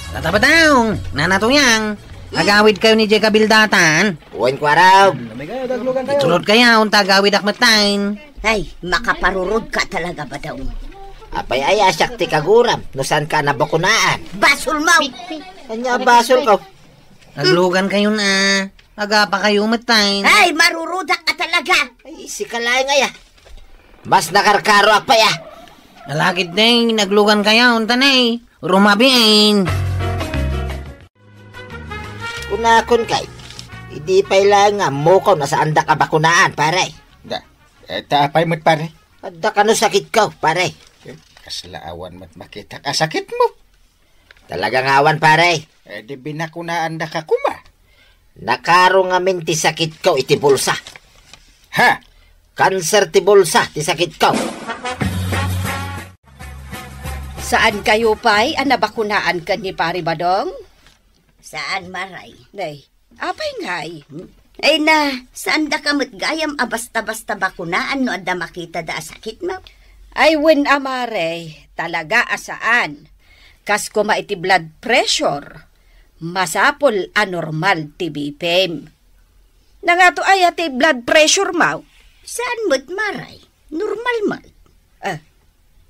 Tata Badong, Nana Tuyang, agawid kayo ni Jay kabildatan. Wen, Kuarog. Itulod kayo, unta agawid ak metten. Ay, makaparurod ka talaga, Badong. Apay aya siak ti kaguram, no saan ka nabakunaan? Basol mo! Anya basol ko? Naglugan kayo na. Agapa kayo metten. Ay, marurudak ka talaga! Ay, sika laeng aya. Mas nakarkaroak pay a. Alakit deng, naglugan kayo, unta na eh. Rumabiin. Kunakon kay, idi pay laeng nga ammokaw no saanda ka bakunaan, pare. Da, eh, ta apay met, pare? Adda kano sakit ko, pare. Eh, kasla awan met makita ka sakit mo. Talaga nga awan, pare. Eh, di binakunaan da ka kuma. Nakaro ngamin ti sakit ko iti bulsa. Ha? Kanser ti bulsa ti sakit ko. Saan kayo pay a nabakunaan ken ni Pari Badong? Saan, Maray. Nay, apay ngay? Hmm? Ay na, saan da ka met gayam a basta-basta bakunaan no adda makita da a sakit mo? Ay, wen a Maray, talaga a saan. Kas kuma iti blood pressure, masapul a normal ti bipim. Nangato aya ti blood pressure mo? Saan met, Maray? Normal met. Ah,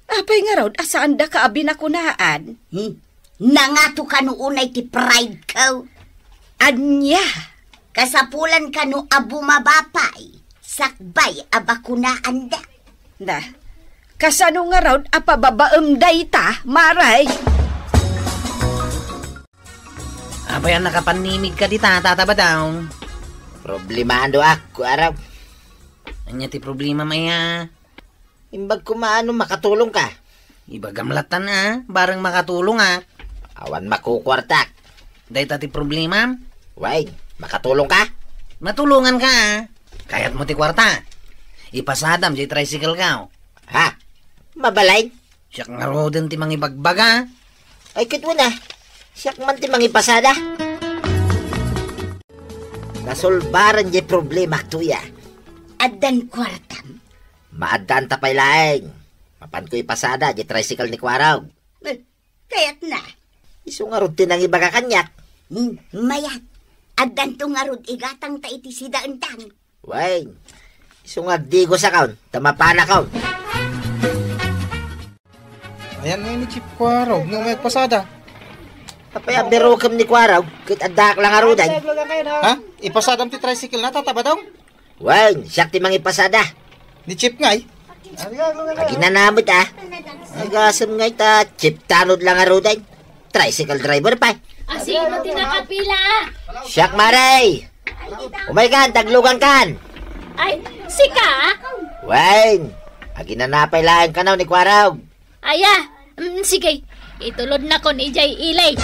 apay ngarud a saan da ka a binakunaan? Hmm? Nangato kano unay ti pride ko? Ania? Kasapulan kano a bumaba pay, sakbay a bakunaan da. Na, kasano ngarud a pababaem dayta, Maray? Apay a nakapanimig ka dita, Tata Badong? Problema ando ak, Kuarog. Ania ti problema, maya? Imbag ko maano makatulong ka. Ibagam latan a, bareng makatulong a. Awan makukuartak. Dayta ti problemam? Way, makatulong ka? Matulongan ka a. Kayat mo ti kuarta? Ipasadam di tricycle ka. Ha? Mabalay? Siak ngaruden ti mangibagbaga. Ay, ket wen a. Siak man ti mangipasada. Nasolbaran di problema tuya. Addan kuartam? Maaddan ta pay laeng. Mapanko ipasada di tricycle ni Kuarog. Eh, kayatna. Isu ngarud ti nangibaga kaniak. Hmm, mayat. Addanto ngarud igatang ta iti sidaentang. Wen, isu nga agdigos akon, ta mapanakon. Ayan nga ni Chief Kuarog, nga may pasada. Apay a birukem ni Kuarog, ket addaak la ngaruden. Ha? Ipasadam ti tricycle na, Tata Badong? Wen, siak ti mangipasada. Ni Chief ngay? Aginanamet a. Agasem ngay ta, Chief tanod la ngaruden. Tricycle driver pay. Asino ti nakapila a? Siak, Maray. Umay kan, taglugan kan. Ay, sika? Wen, aginana pay laeng kano ni Kuarog. Aya, mm, sige. Itulodnakon idiay ili.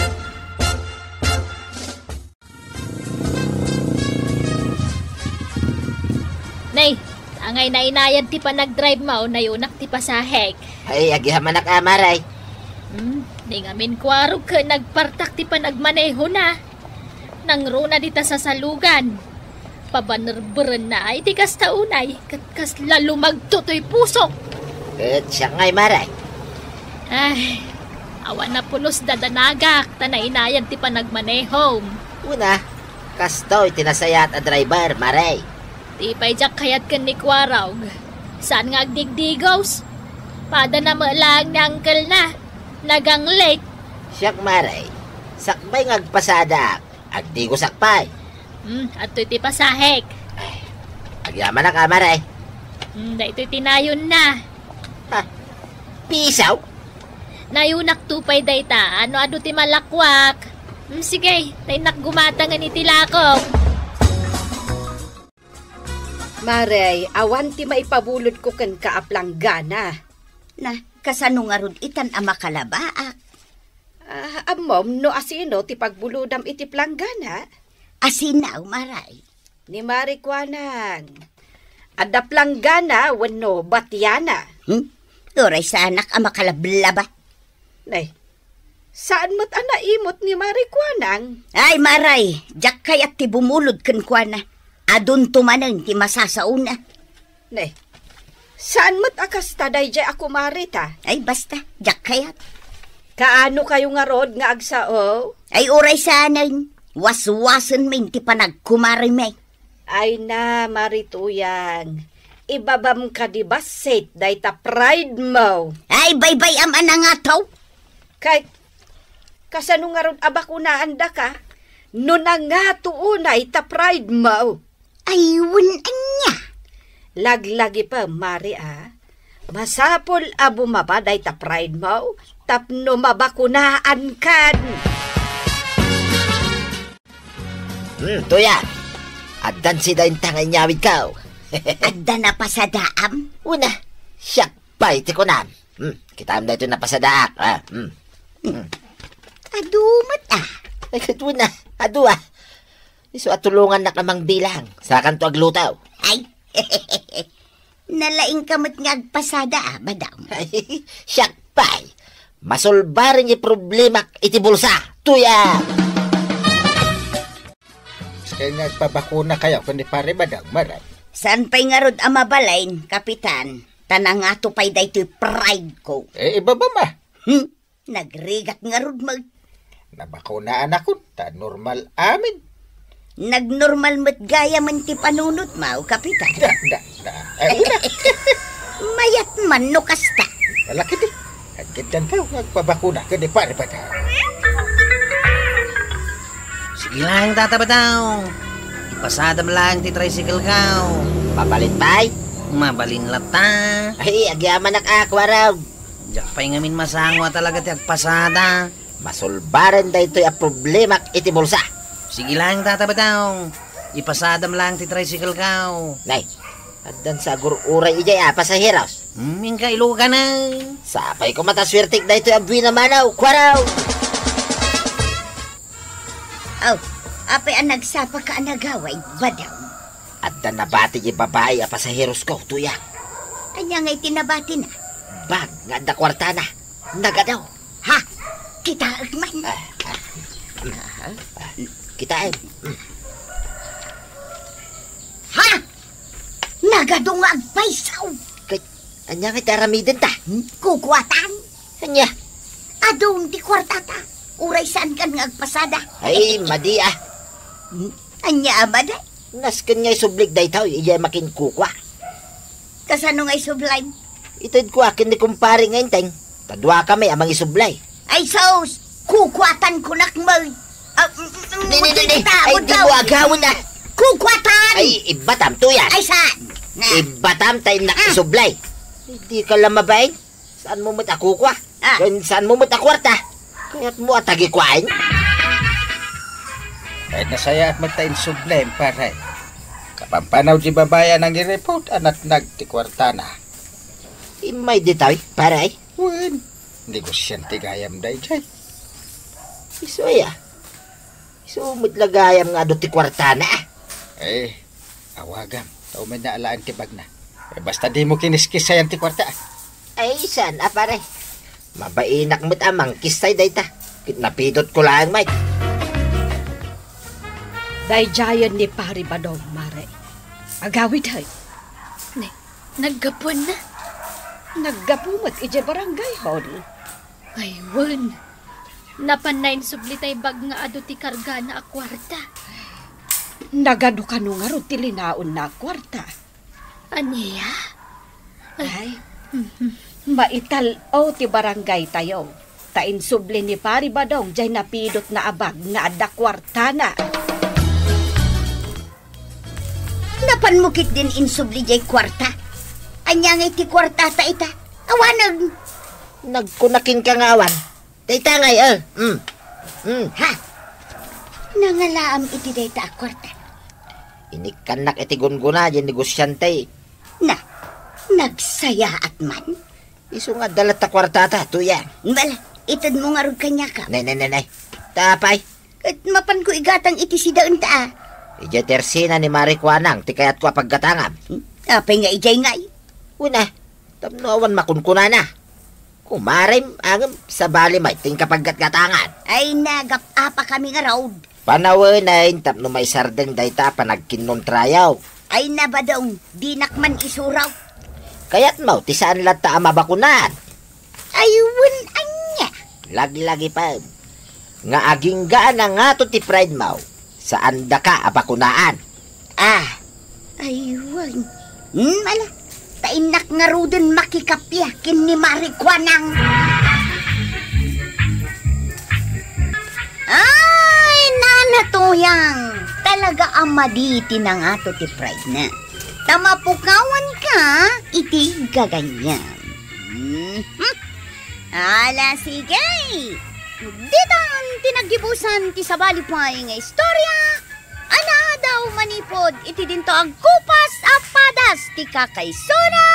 Nay, angay nainayad ti panagdrive mo, nayunak ti pasahek. Ay, agyamanak a, Mare. Hmm, ni ngamin kuarog ket nagpartak ti panagmaneho na. Nangruna dita sasalugan. Pabanerberenna iti kasta unay, ket kasla lumagto toy pusok. Ket siak ngay, Mare. Ay, awan a pulos dadanagak, ta nainayad ti panagmanehom. Una, kastoy ti nasayaat a driver, Mare. Ti pay diak kayat ken ni Kuarog. Saan nga agdigdigos? Pada na met laeng ni uncle na. Naganglit. Siak, Mare. Sakbay nga agpasadaak, agdigosak pay. Hmm, adtoy ti pasahek. Ay, agyamanak a, Mare. Hmm, daytoy ti nayon na. Ha? Pisaw? Nayunak to pay dayta. Ano adu ti malakwak? Hmm, sige, ta innak gumatangen iti lakok. Mare, awan ti maipabulodko kenka a planggana. Na, kasano ngarud itan a makalabaak? Ah, ammom no asino ti pagbulodam iti planggana? Asino, Mare? Ni Mare Kuanang. Adda planggana wenno batiana? Hmm? Uray saanak a makalablaba. Nay, saan met a naimot ni Mare Kuanang? Ay, Mare, diak kayat ti bumulod kenkuana. Adunto manen ti masasaona. Ne, saan met a kasta daydiay a kumareta? Ay, basta, diak kayat. Kaano kayo ngarud nga agsao? Ay, uray saanen. Waswasen men ti panagkumarimi. Ay na, Mare Tuyang. Ibabam kadi bassit dayta pride mo. Ay, baybay-am a nangataw. Kay, kasano ngarud a bakunaandaka? No nangato unay ta pride mo. Ay, wen ania? Laglagipem, Mare, a. Masapul a bumaba dayta pride mo tapno mabakunaankan. Hmm, Tuyang. Addan sida inta nga inyawidko. Adda napasadaam? Una, siak pay ti kunam. Hmm, kitaem daytoy napasadaak, a. Hmm. Hmm. Adu met, a. Ay, ket una, adu, a. Isu a tulongannak a mangbilang. Sakanto agluto. Ay. Nalaingka met nga agpasada, a, Badong. Ay, siak pay. Masolbaren ti problemak iti bulsa. Tuyang. Kaya nga agpabakuna kayo, kundi Pare Badong, Mare. Saan pay ngarud a mabalin, Kapitan? Ta nangato pay daytoy pride ko. Eh, ibabam a. Hmm? Nagrigat ngarud met. Nabakunaanakon, ta normal amin. Nagnormal met gayamen ti panunotmo, Kapitan. Da, da, da. Ay, una. Mayat man no kasta. Wala kiti. Agkitdan kayo, agpabakuna, kadi Pare Badong. Sige lang, Tata Badong. Ipasadam lang ti tricycle ko. Mabalin pay? Mabalin latta. Ay, agyamanak a, Kuarog. Diak pay ngamin masango a talaga ti agpasada. Masolbaren daytoy a problemak iti bulsa. Sige lang, Tata Badong. Ipasadam lang ti tricycle ko. Nay, addan sa agur-uray idiay a pasaheros. Hmm, inka iluganan. Sapay ko matasuertik daytoy a buena mano, Kuarog. Aw, apay a nagsapaka a nagawid, Badong? Adda nabati ti babai a pasaherosko, Tuyang. Ania ngay ti nabatina? Bag nga adda kuartana. Nagadu. Ha? Kitaek man. Ah, ah. Aha. Kitaem. Ha? Nagadu nga agpayso. Kay, ania nga ti aramidenta? Hmm? Kukuatan. Ania? Adun ti kuartata. Uray saankan nga agpasada. Ay, madi a. Hmm? Ania a madi? Nasken nga isublik daytoy, idiay makinkukua. Kasano nga isublay? Itedko a ken ni kumpare nga Enteng. Ta duakami a mangisublay. Ay, sus! Kukuatan kunak mo. Ah, mm, mm, Di, di, di, di. Ay, di mo agawan, ah. Kukuatan! Ay, ibatam, Tuyang. Ay, saan? Na. Ibatam, ta innak isublay. Ay, di ka la mabain. Saan mo met a kukua? Ah. Ken saan mo met a kuarta? Kayat mo a tagikuaen? Ay, nasayaat met ta insublem, pare. Kapampanaw di babai a nangiripot a natnag ti kuartana. Immay ditoy, pare? Wen, negosiante gayam daydiay. Isu aya? Isu met la gayam nga adu ti kuartana. Eh, awagam. Umayna alaen ti bagna. Eh, basta dimo kiniskissayan ti kuarta, ah. Ay, saan a, pare? Mabainak met a mangkissay dayta. Ket napidotko laeng met. Daydiayen ni Pari Badong, Mare. Agawid, hay. Ne, naggapuenna? Naggapu met idiay barangay hall. Ay, wen. Napanna insubli tay bag nga adu ti kargana a kuarta. Nagadu kano ngarud ti linaonna a kuarta? Ania? Ay, maital-o ti barangaytayo. Ta insubli ni Pari Badong jay napidotna a bag nga adda kuartana. Napanmo ketdin insubli jay kuarta? Ania ngay ti kuartata ita? Awanen. Nagkuna kenka nga awan. Dayta ngay, eh. Mm. Mm. Ha? Nangalaam iti dayta a kuarta. Inikkannak iti gunggona, diay negosiante. Na, nagsayaat man? Isu nga adda latta kuartata, Tuyang. Bala, itedmo ngarud kaniaka. Nay, nay, nay, nay. Ta apay? Ket mapanko igatang iti sidaenta, a. Idiay tersina ni Mari Kuanang ti kayatko a paggatangam. Hmm? Apay nga idiay ngay? Wen a, tapno awan makunkunana. Kumarem, ngem sabali met ti inkapaggatgatangan. Ay, nagap-apakami ngarud. Panawenen tapno maisardeng dayta a panagkinnuntrayo. Ay, nabadong, dinak man isuro. Kayatmo ti saan latta a mabakunaan? Ay, wen ania? Laglagipem nga aginggaan a ngato ti pride mo, saandaka a bakunaan. Ah, ay, wen. Hmm, ala, ta innak ngaruden makikappia ken ni Mari Kuanang. Ay, Nana Tuyang, talaga a madi ti nangato ti pride na. Ta mapukawanka iti gagayam. Mhm. Ala, sige. Ditan ti naggibusan ti sabali pay nga istorya a naadaw manipud iti dinto agkupas a padas ti kakaisuna.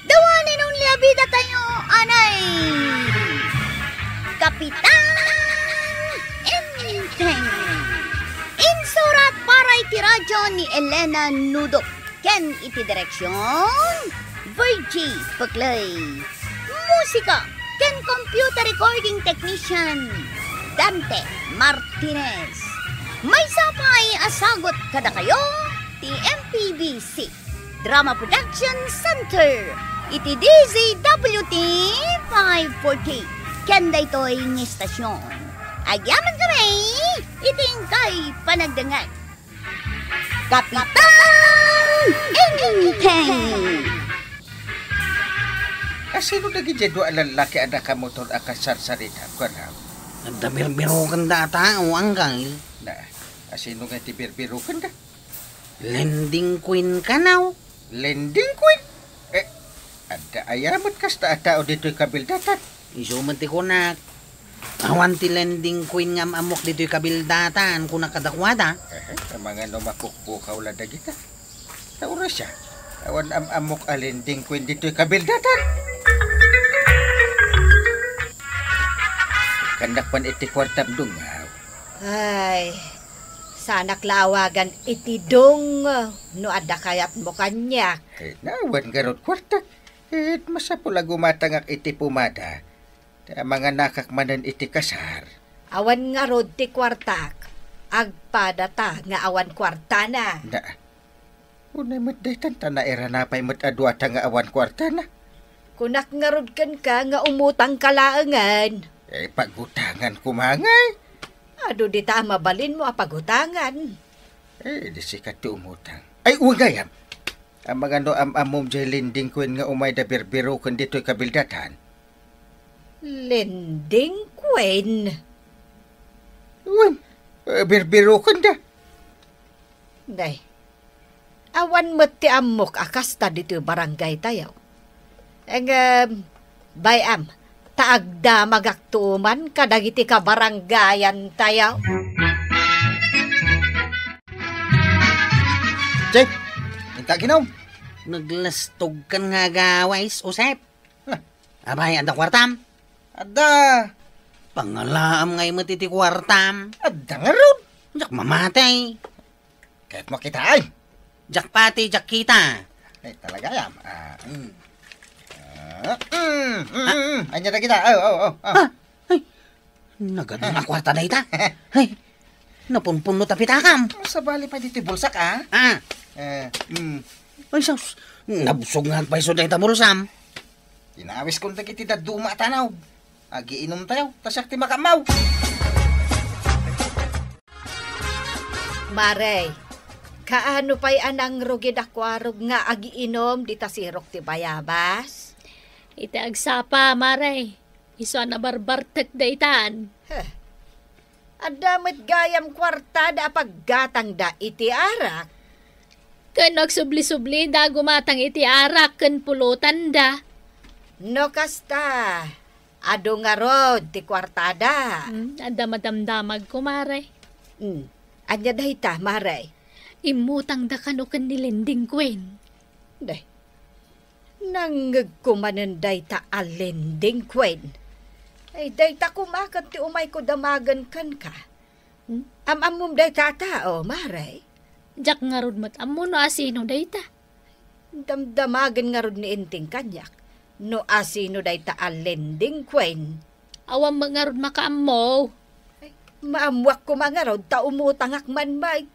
The one and only a bida tayo, anay, Kapitan Enteng. Insurat para iti radyo ni Elena Nudok. Ken iti direksion, Virgie Peclay. Musika ken computer recording technician, Dante Martinez. Maysa pay a sagut kadakayo ti M P B C Drama Production Center iti D Z W T five forty ken daytoy nga estasion. Agyamankami iti inkay panagdengngeg. Kapitan Enteng! Asino dagidiay dua a lallaki a nakamotor a kasarsarita, kuana? Adda birbirokenda a tao, anggal. Na, asino nga ti birbirokenda? Lending queen kano? Lending queen? Eh, adda aya met kasta a tao ditoy kabildatan? Isu met ti kunak. Awan ti lending queen nga am-ammok ditoy kabildatan, kunak kadakuada. Eh, amangan no mapukpukaw la dagita. Ta uray siak, awan am-ammok a lending queen ditoy kabildatan. Kannak man iti kuartam dungaw. Ay, saanak la awagan iti dong no adda kayatmo kaniak. Eh, awan ngarud kuartak. Ket masapul a gumatangak iti pomada, ta manganakak manen iti kasar. Awan ngarud ti kuartak. Agpadata nga awan kuartana. Na, unay met daytan ta nairana pay met a duata nga awan kuartana. Kunak ngarud kenka nga umutangka laengen. Eh, pagutangan koma ngay. Adu dita a mabalinmo a pagutangan. Eh, di sika ti umutang. Ay, wen gayam. Amangan no am-ammom jay lending queen nga umayda birbiroken ditoy kabildatan? Lending queen? Wen, eh, birbirokenda. Day, awan met ti ammok a kasta ditoy barangaytayo. Ngem, bay-am, ta agdamagakto man kadagiti kabarangayantayo. Che, inka aginom. Naglastogkan nga agawis, Josep. Huh. Abay, adda kuartam? Adda. Pangalaam ngay met iti kuartam. Adda ngarud. Diak mamatay. Ket makitaay. Diak pati, diak kita. Ay, talaga yan. Ah. Mm. Ah, mm, mm, mm. Anya na kita? Oh, oh, oh, oh. Ah, ay, nagadu nga kwarta dayta. Ay, napunpunno ta pitakam. Sabali pay ditoy bulsak, ah. Ah. Eh, mm. Ay, sus, nabsog nga agpayso dayta bulsam. Inawis kon dagiti dadduma a tanaw. Agiinum tayo, ta siak ti makaammaw. Mare, kaano pay a nangrugid a kuarog nga agiinum dita sirok ti bayabas? Iti agsapa, Mare, isu a nabarbartek daytan. Heh. Adda met gayam kuartada a paggatangda iti arak. Ken agsubli-sublida a gumatang iti arak ken pulotanda. No kasta, adu ngarud ti kuartada. Hmm, adda madamdamag, kumare. Hmm, ania dayta, mare? Immutangda kano ken ni Lending Kuen. Day, nangngegko manen dayta a Lending Kuen. Ay, dayta koma ket ti umayko damagen kenka. Hmm? Am-ammom dayta a tao, mare? Diak ngarud met ammo no asino dayta. Damdamagen ngarud ni Enteng kaniak no asino dayta a Lending Kuen. Awan met ngarud makaammo. Ay, maammoak koma ngarud ta umutangak man met.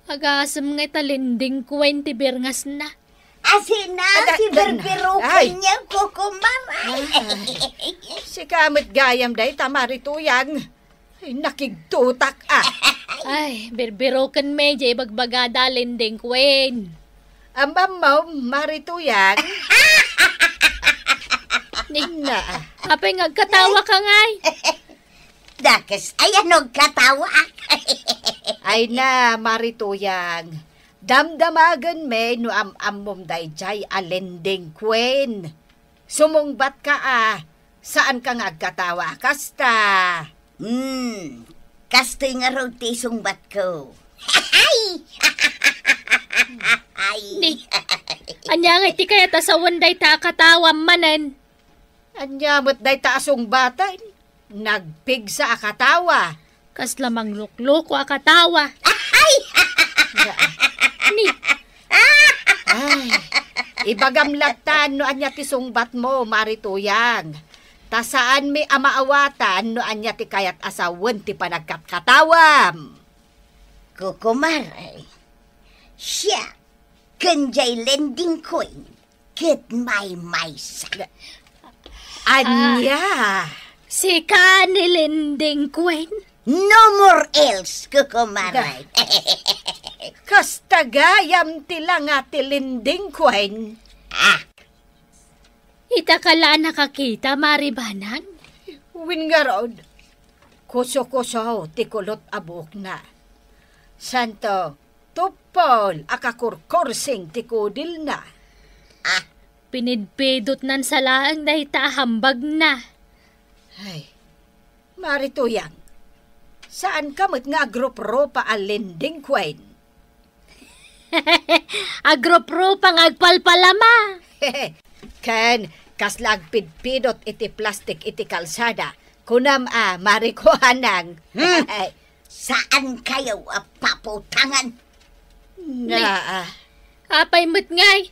Agasem nga ita Lending Kuen ti birngasna. Asina, ada, si ada, Berbero ay. Kanya, kukumar. Ay. Sika met gayam dayta, Mare Tuyang. Ay, nakigtutak, ah. Ay, birbiroken met diay ibagbagada a Lending Kuen. Am-ammom, Mare Tuyang. Ninna, ah. Apay nga agkatawa ka ngay? Dakes, ay, ano agkatawa? Ay na, Mare Tuyang. Damdamagen met no am-ammom daydiay a Lending Kuen. Sumungbat ka, ah. Saan ka nga agkatawa a kasta? Hmm, kastoy ngarud ti isungbatko. Ay! Ay! Ni, ania nga iti kayat a sawen dayta a katawam manen? Ania met dayta a sungbaten? Nagpigsa a katawa. Kasla manglukloko a katawa. Ay! Ni, ay, ibagam latta no ania ti sungbatmo, Mare Tuyang. Ta saanmi a maawatan no ania ti kayat a sawen ti panagkatkatawam. Kukumare, siak ken diay Lending Kuen ket maymaysa. Ania? Ah, sika ni Lending Kuen? No more else, kukumare. Kasta gayam ti langa ti Lending Kuen. Ah. Ita ka la a nakakita, Mare Banang? Wen ngarud, kusokuso ti kulot a buokna. Santo, tuppol a kakurkursing ti kudilna. Ah, pinidpidotnan sa laeng dayta a hambagna. Ay, Mare Tuyang, saan ka met nga agrupropa a Lending Kuen? Agrupropa nga agpalpalama. Ken kasla agpidpidot iti plastik iti kalsada. Kunam a, Mare Kuanang. Hmm. Saan kayo a paputangan? Na, ah. Apay met ngay?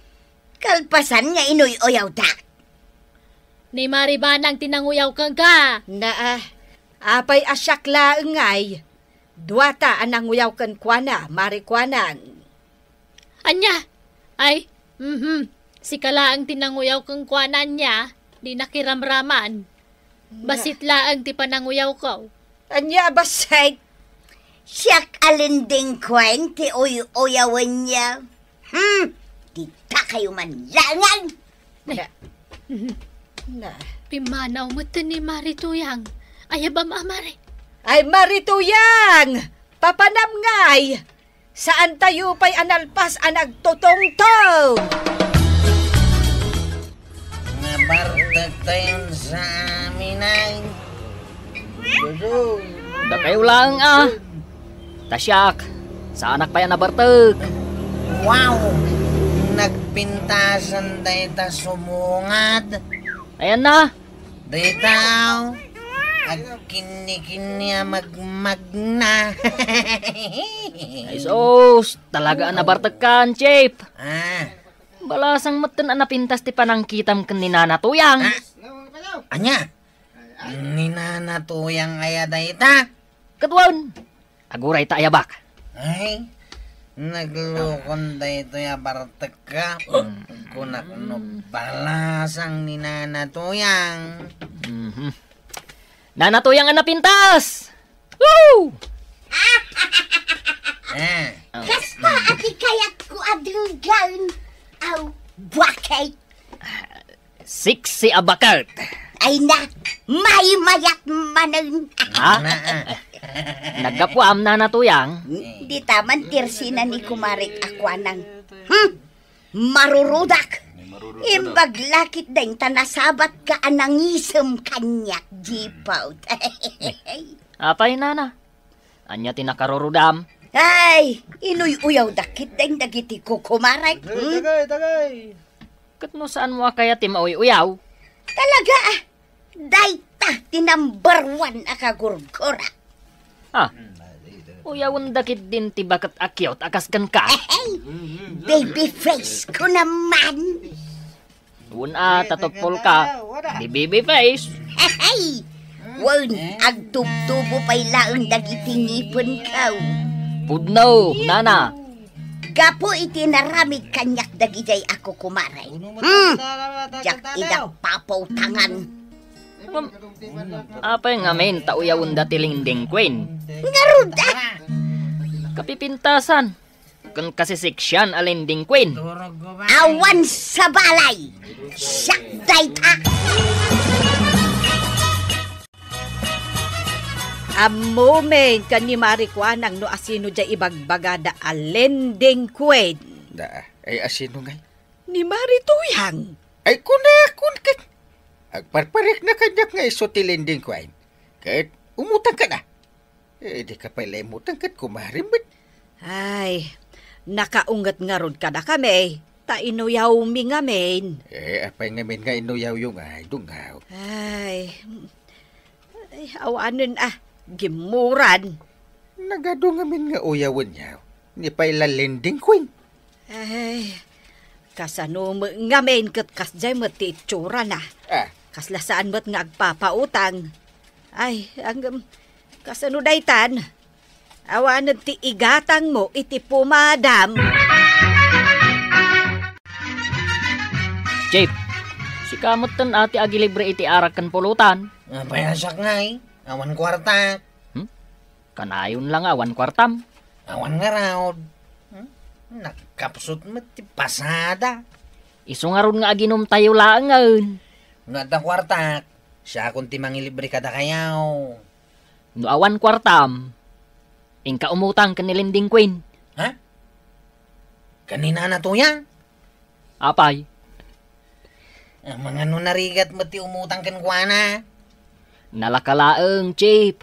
Kalpasan nga inuy-uyawda. Ni Mare Banang ti nanguyaw kenka. Na, ah. Apay a siak laeng ngay? Duata a nanguyaw kenkuana, Mare Kuanang. Ania? Ay, mhm. Sika laeng ti nanguyaw kenkuana ania, di nakiramraman. Nga. Bassit laeng ti pananguyawko. Ania a bassit? Siak a Lending Kuen ti uy-uyawenyo. Hmm, dita kayo man laengen. Na. Na. Pimmanaw met ni Mare Tuyang. Ayabam a, Mare. Ay, Mare Tuyang! Papanam ngay! Saan tayo pay a nalpas a nagtutungtong? Nabartek tayon sa amin ay. Dakayo laeng a. Ta siak, saanak pay a nabartek. Wow! Nagpintasan dayta sumungad. Ayan na. Dayta, oh. Agkinni-kinni a magmagna. Ay sus, talaga a nabartekkan, Chief. Ah. Balasang metten a napintas ti panangkitam ken ni Nana Tuyang. Ah. Ania? Ni Nana Tuyang aya dayta? Ket wen, aguray ta ayabak. Ay, naglukon daytoy a bartekka. Mm. Kunak no balasang ni Nana Tuyang. Mhm. Nana Tuyang a napintas! Woo! Eh. Oh. Kasta a ti kayatko a denggen. Aw, buakay. Sexy a baket. Ay na, maymayat manen. Ha? Naggapuam, Nana Tuyang? Dita man ti irsina ni kumarek a kuanang. Hmm? Marurudak. Imbag la ketdin ta nasabatka a nangisem kaniak, Jipot. Apay, Nana? Ania ti nakarurudam? Ay, inuy-uyawdak ketdin dagiti kukumarek. Dagay, hmm? Dagay, dagay. Ket no saanmo a kayat ti mauy-uyaw? Talaga, ah. Dayta ti number one a kagurgura. Ah, uyawenda ketdin ti baket a cute a kas kenka. Ehey, baby face ko naman. Wen a, tatupolka, di baby face. Ehey, wen, agtubtubo pay laeng dagiti ngipenko. Pudno, Nana. Gapu iti naramid kaniak dagidiay a kukumarek. Hmm, diak ida papautangan. Ngem, apay ngamin ta uyawenda ti Lending Queen? Ngarud, ah! Kapipintasan ken kasiseksian a Lending Queen. Awan sa balay! Siak dayta! Ammomin ken ni Mari Kuanang no asino diay ibagbagada a Lending Queen. Da, ay asino ngay? Ni Mari Tuyang. Ay, kunakon ket. Agparparikna kaniak nga isu ti Lending Queen. Ket umutangka na. Eh, dika pay la imutang ket kumarem met. Ay, nakaunget ngarud kadakami, ta inuyawmi ngamin. Eh, apay ngamin nga inuyawyo ngay, dungaw? Ay, ay, awanen a, gimmuran. Nagadu ngamin nga uyawenyo, ni pay la Lending Queen. Ay, kasano met ngamin ket kasdiay met ti itsurana? Ah. Kasla saan met nga agpapautang. Ay, ngem, kasano daytan? Awanen ti igatangmo iti pumadam. Chief, sika metten a ti agilibre iti arak ken pulutan. Apay a siak ngay, awan kuartak. Hmm? Kanayon la nga awan kuartam. Awan ngarud. Hmm? Nagkapsut met ti pasada. Isu ngarud nga aginumtayo laengen. No adda kuartak, siakon ti mangilibre kadakayo. No awan kuartam, inka umutang ken ni Lending Queen. Ha? Ken ni Nana Tuyang? Apay? Amangan no narigat met ti umutang kenkuana. Nalaka laeng, Chief.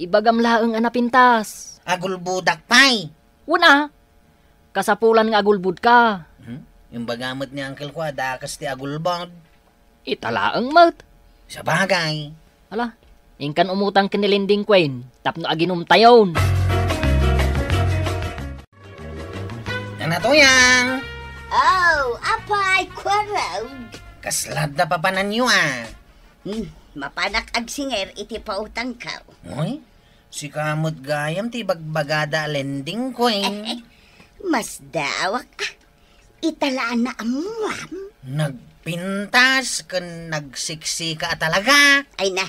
Ibagam laeng a napintas. Agulbodak pay. Wen a, kasapulan nga agulbodka. Hmm? Imbaga met ni Uncle ko a dakes ti agulbod. Ita laeng met. Sabagay. Ala, inkan umutang ken ni Lending Queen tapno aginumtayon. Nana Tuyang! Oh, apay, Kuarog? Kasla adda papananyo a? Hmm, mapanak agsinger iti pautangko. Uy, sika met gayam ti ibagbagada a Lending Queen. Masdaawak, ah. Ita la a naammuam. Nagpintas ken nagsiksika a talaga. Ay na.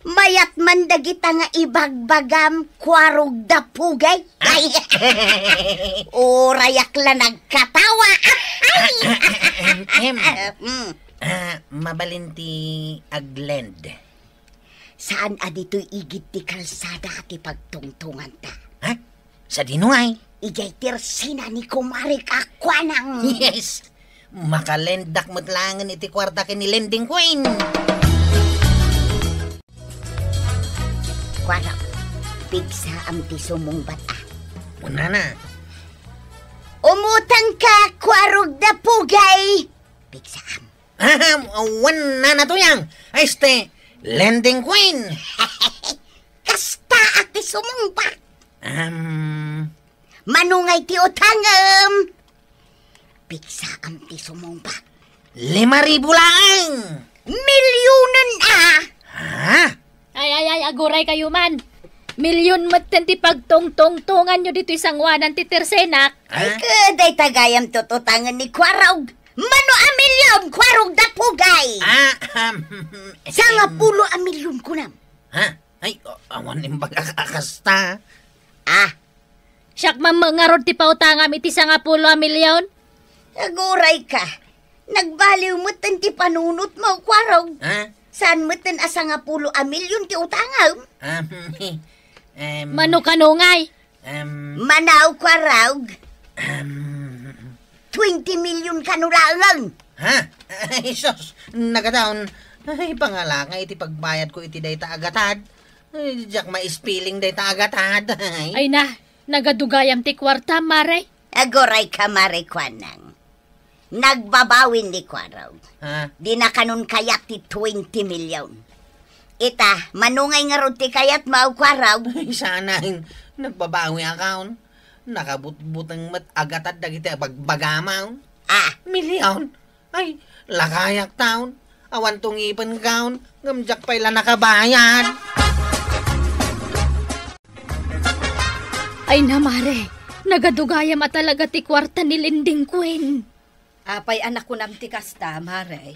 Mayat man dagita nga ibagbagam, Kuarog da Pugay. Ah. Ay. Urayak la nagkatawa. Ay. Em, em. Mm. Ah, mabalin ti aglend. Saan a ditoy igid ti kalsada ti pagtungtunganta? Ha? Sadino ngay? Idiay tersina ni Kumare Kakuanang. Yes! Makalendak met laengen iti kuarta ken ni Lending Queen. Kuarog, pigsaam ti sumungbat a. Kunana. Umutangka, Kuarog da Pugay. Pigsaam. Ahem, wen, Nana Tuyang. Ay, este, Lending Queen! Kasta a ti sumungbat. Am. Mano ngay ti utangem? Pigsaam ti sumungbat. Lima ribu laeng! Milionen a! Ha? Ay, ay, ay, aguray kayo man. Milyon metten ti pagtungtungtonganyo ditoy sanguanan ti tersenak. Ay, ha? Ket dayta gayam ti utangen ni Kuarog. Mano a milyon, Kuarog da pugay? Ah, ahem. Sangapulo a milyon kunam. Ha? Ay, a-, awan imbag a-, a kasta. Ah, siak man met ngarud ti pautangam iti sangapulo a milyon? Aguray ka. Nagbaliw metten ti panunotmo, Kuarog. Ha? Saan metten a sangapulo a milyon ti utangam? Ah, em. Mano kano ngay? Em. Mano, Kuarog? Em. Twenty million kano laengen. Ha? Ay, sus, nagadaon. Ay, pangalangay ti pagbayadko iti dayta a gatad. Ay, diak ma-spelling dayta a gatad. Ay. Ay na, nagadugayam ti kuarta, Mare. Aguray ka, Mare Kuanang. Nagbabawin ni Kuarog. Ha? Dina kanon kayat ti twenty million. Ita, mano ngay ngarud ti kayatmo, Kuarog? Ay, saan, nagbabawi a kaon. Nakabutbuteng met a gatad dagiti bagbagam. Ah. Milyon? Ay, lakayak taon. Awan tungipen kaon, ngem diak pay la nakabayad. Ay na, Mare, nagadugayam a talaga ti kuarta ni Lending Queen. Apay a nakunam ti kasta, Mare?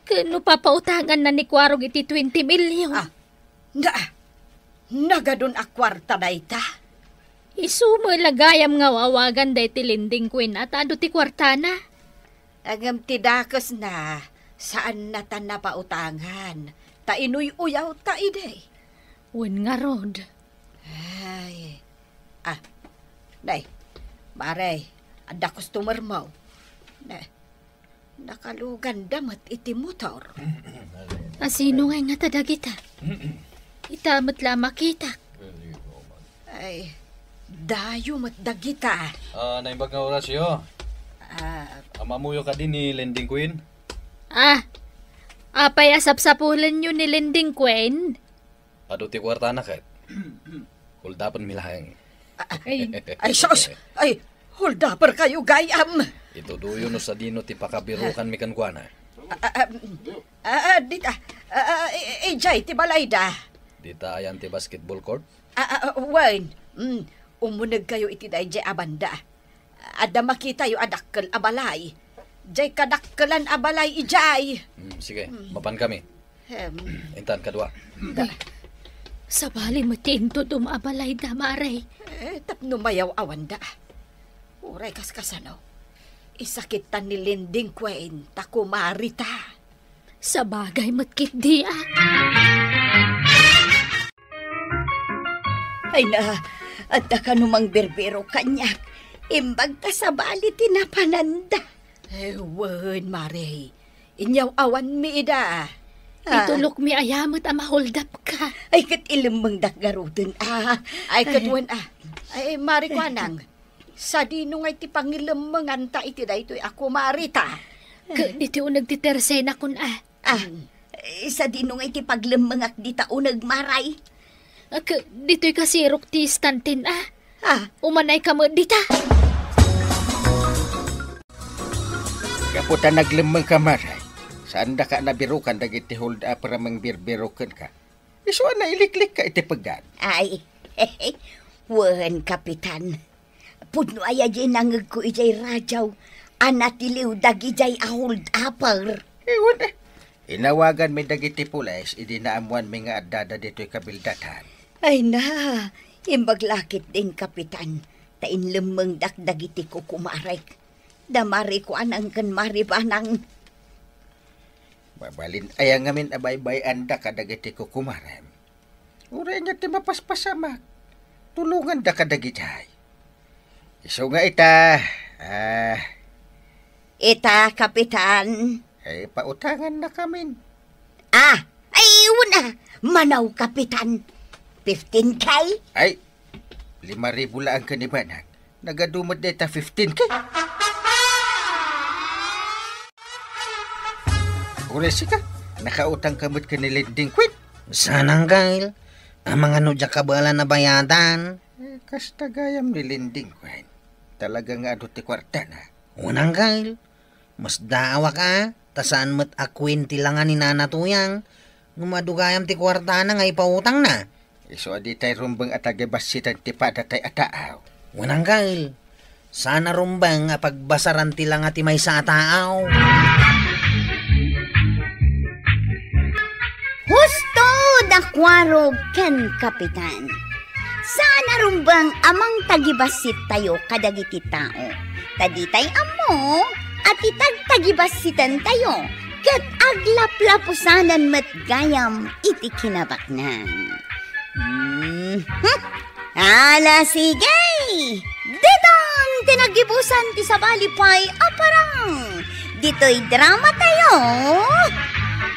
Ket no papautanganna ni Kuarog iti twenty million. Ah, na, nagadun a kuarta dayta? Isu met la gayam nga awagan dayta Lending Queen a ta adu ti kuartana. Ngem ti dakesna, saanna ta napautangan, ta inuy-uyawta idi. Wen ngarud. Ay. Ah, nay, Mare, adda customer mo. Na, nakaluganda met iti motor. A sino ngay ngata dagita? Ita met la makitak. Ay, dayo met dagita. Ah, naimbag nga orasyo. Ah. Ammoyo kadi ni Lending Queen? Ah, apay a sapsapulenyo ni Lending Queen? Adu ti kuartana ket. Hold-upenmi laeng. Ay. Ay, sus! Ay, hold-upper kayo, gayam! Itudoyo no sadino ti pakabirukanmi kenkuana. Ah, ah, ah, mm, ah, ah, dita, ah, ah, i-, i-, idiay ti balayda. Dita ayan ti basketball court? Ah, ah, ah, wen. Mm, umuneg kayo iti daydiay a banda. Adda makitayo a dakkel a balay. Diay kadakkelan a balay idiay. Mm, sige, mm, mapan kami. Em. Intan, kadua. Ay, sabali met ti intudom a balayda, Mare. Eh, tapno mayaw-awanda. Uray kaskasano, isakittan ni Lending Queen ta kumarita. Sabagay met ketdi, a. Ay na, adda kano mangbirbiro kaniak. Imbag ta sabali ti napananda. Eh, wen, Mare. Inyaw-awanmi ida. Ah. Itulokmi aya met a mahuldapka. Ay, ket ilemmengdak ngaruden, a. Ay, ket wen, a. Ay, Mare Kuanang. Sadino ngay ti pangilemmenganta iti daytoy a kumarita? Ket ditoy uneg ti tersenakon, a. Ah, eh, sadino ngay ti paglemmengak dita uneg, Mare? Ket ditoy kasirok ti istanten, a. Ah. Umanayka met dita. Gapu ta naglemmengka, Mare, saandaka a nabirukan dagiti hold-upper a mangbirbiro kenka. Isu a nailiklikka iti peggan. Ay, wen, Kapitan. Pudno aya diay nangegko idiay radio a natiliw dagidiay a hold-upper. Iwan, eh. Inawaganmi dagiti pulis idi naammoanmi nga addada ditoy kabildatan. Ay na, imbag la ketdin, Kapitan, ta inlemmengdak dagiti kukumarek. Da Mare Kuanang ken Mare Banang. Mabalin aya ngamin a baybay-anda kadagiti kukumarem? Uray ania ti mapaspasamak, tulonganda kadagidiay. Isu nga ita, ah. Ita, Kapitan. Ay, pautangannakamin. Ah, ay, una. Manaw, Kapitan. Fifteen K? Ay, lima ribu laeng ken ni Banang. Nagadu met dayta fifteen K. Uray sika, nakautangka met ken ni Lending Queen. Saan, Angkel? Amangan no diak kabaelan a bayadan? Eh, kasta gayam ni Linding, kuen. Talaga nga adu ti kuartana. Wen, Angkel, masdaawak a, ta saan met a kuen ti langa ni Nana Tuyang. Ngem adu gayam ti kuartana nga ipautangna. Isu a ditay rumbeng a tagibassiten ti padatay a taaw. Wen, Angkel, saan a rumbeng a pagbasaran ti langa ti maysa a taaw. Husto da Kuarog ken Kapitan. Saan a rumbeng a mangtagibassit tayo kadagiti tao. Ta ditay ammo a ti tagtagibassiten tayo ket aglaplapusanan met gayam iti kinabaknang. Mhm. Ala, sige! Ditan ti nagibusan ti sabali pay a parang. Ditoy drama tayo,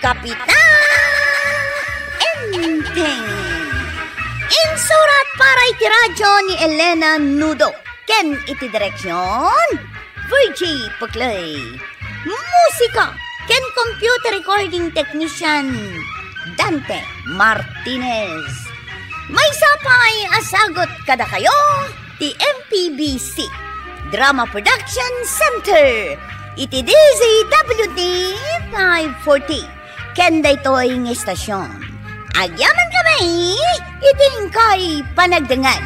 Kapitan Enteng. Insurat para iti radyo ni Elena Nudo. Ken iti direksyon, Virgie Puclay. Musika ken computer recording technician, Dante Martinez. Maysa pay a sagut kadakayo ti M P B C Drama Production Center iti D Z W T five forty. Ken daytoy nga istasyon, agyamankami iti inkay panagdengngeg.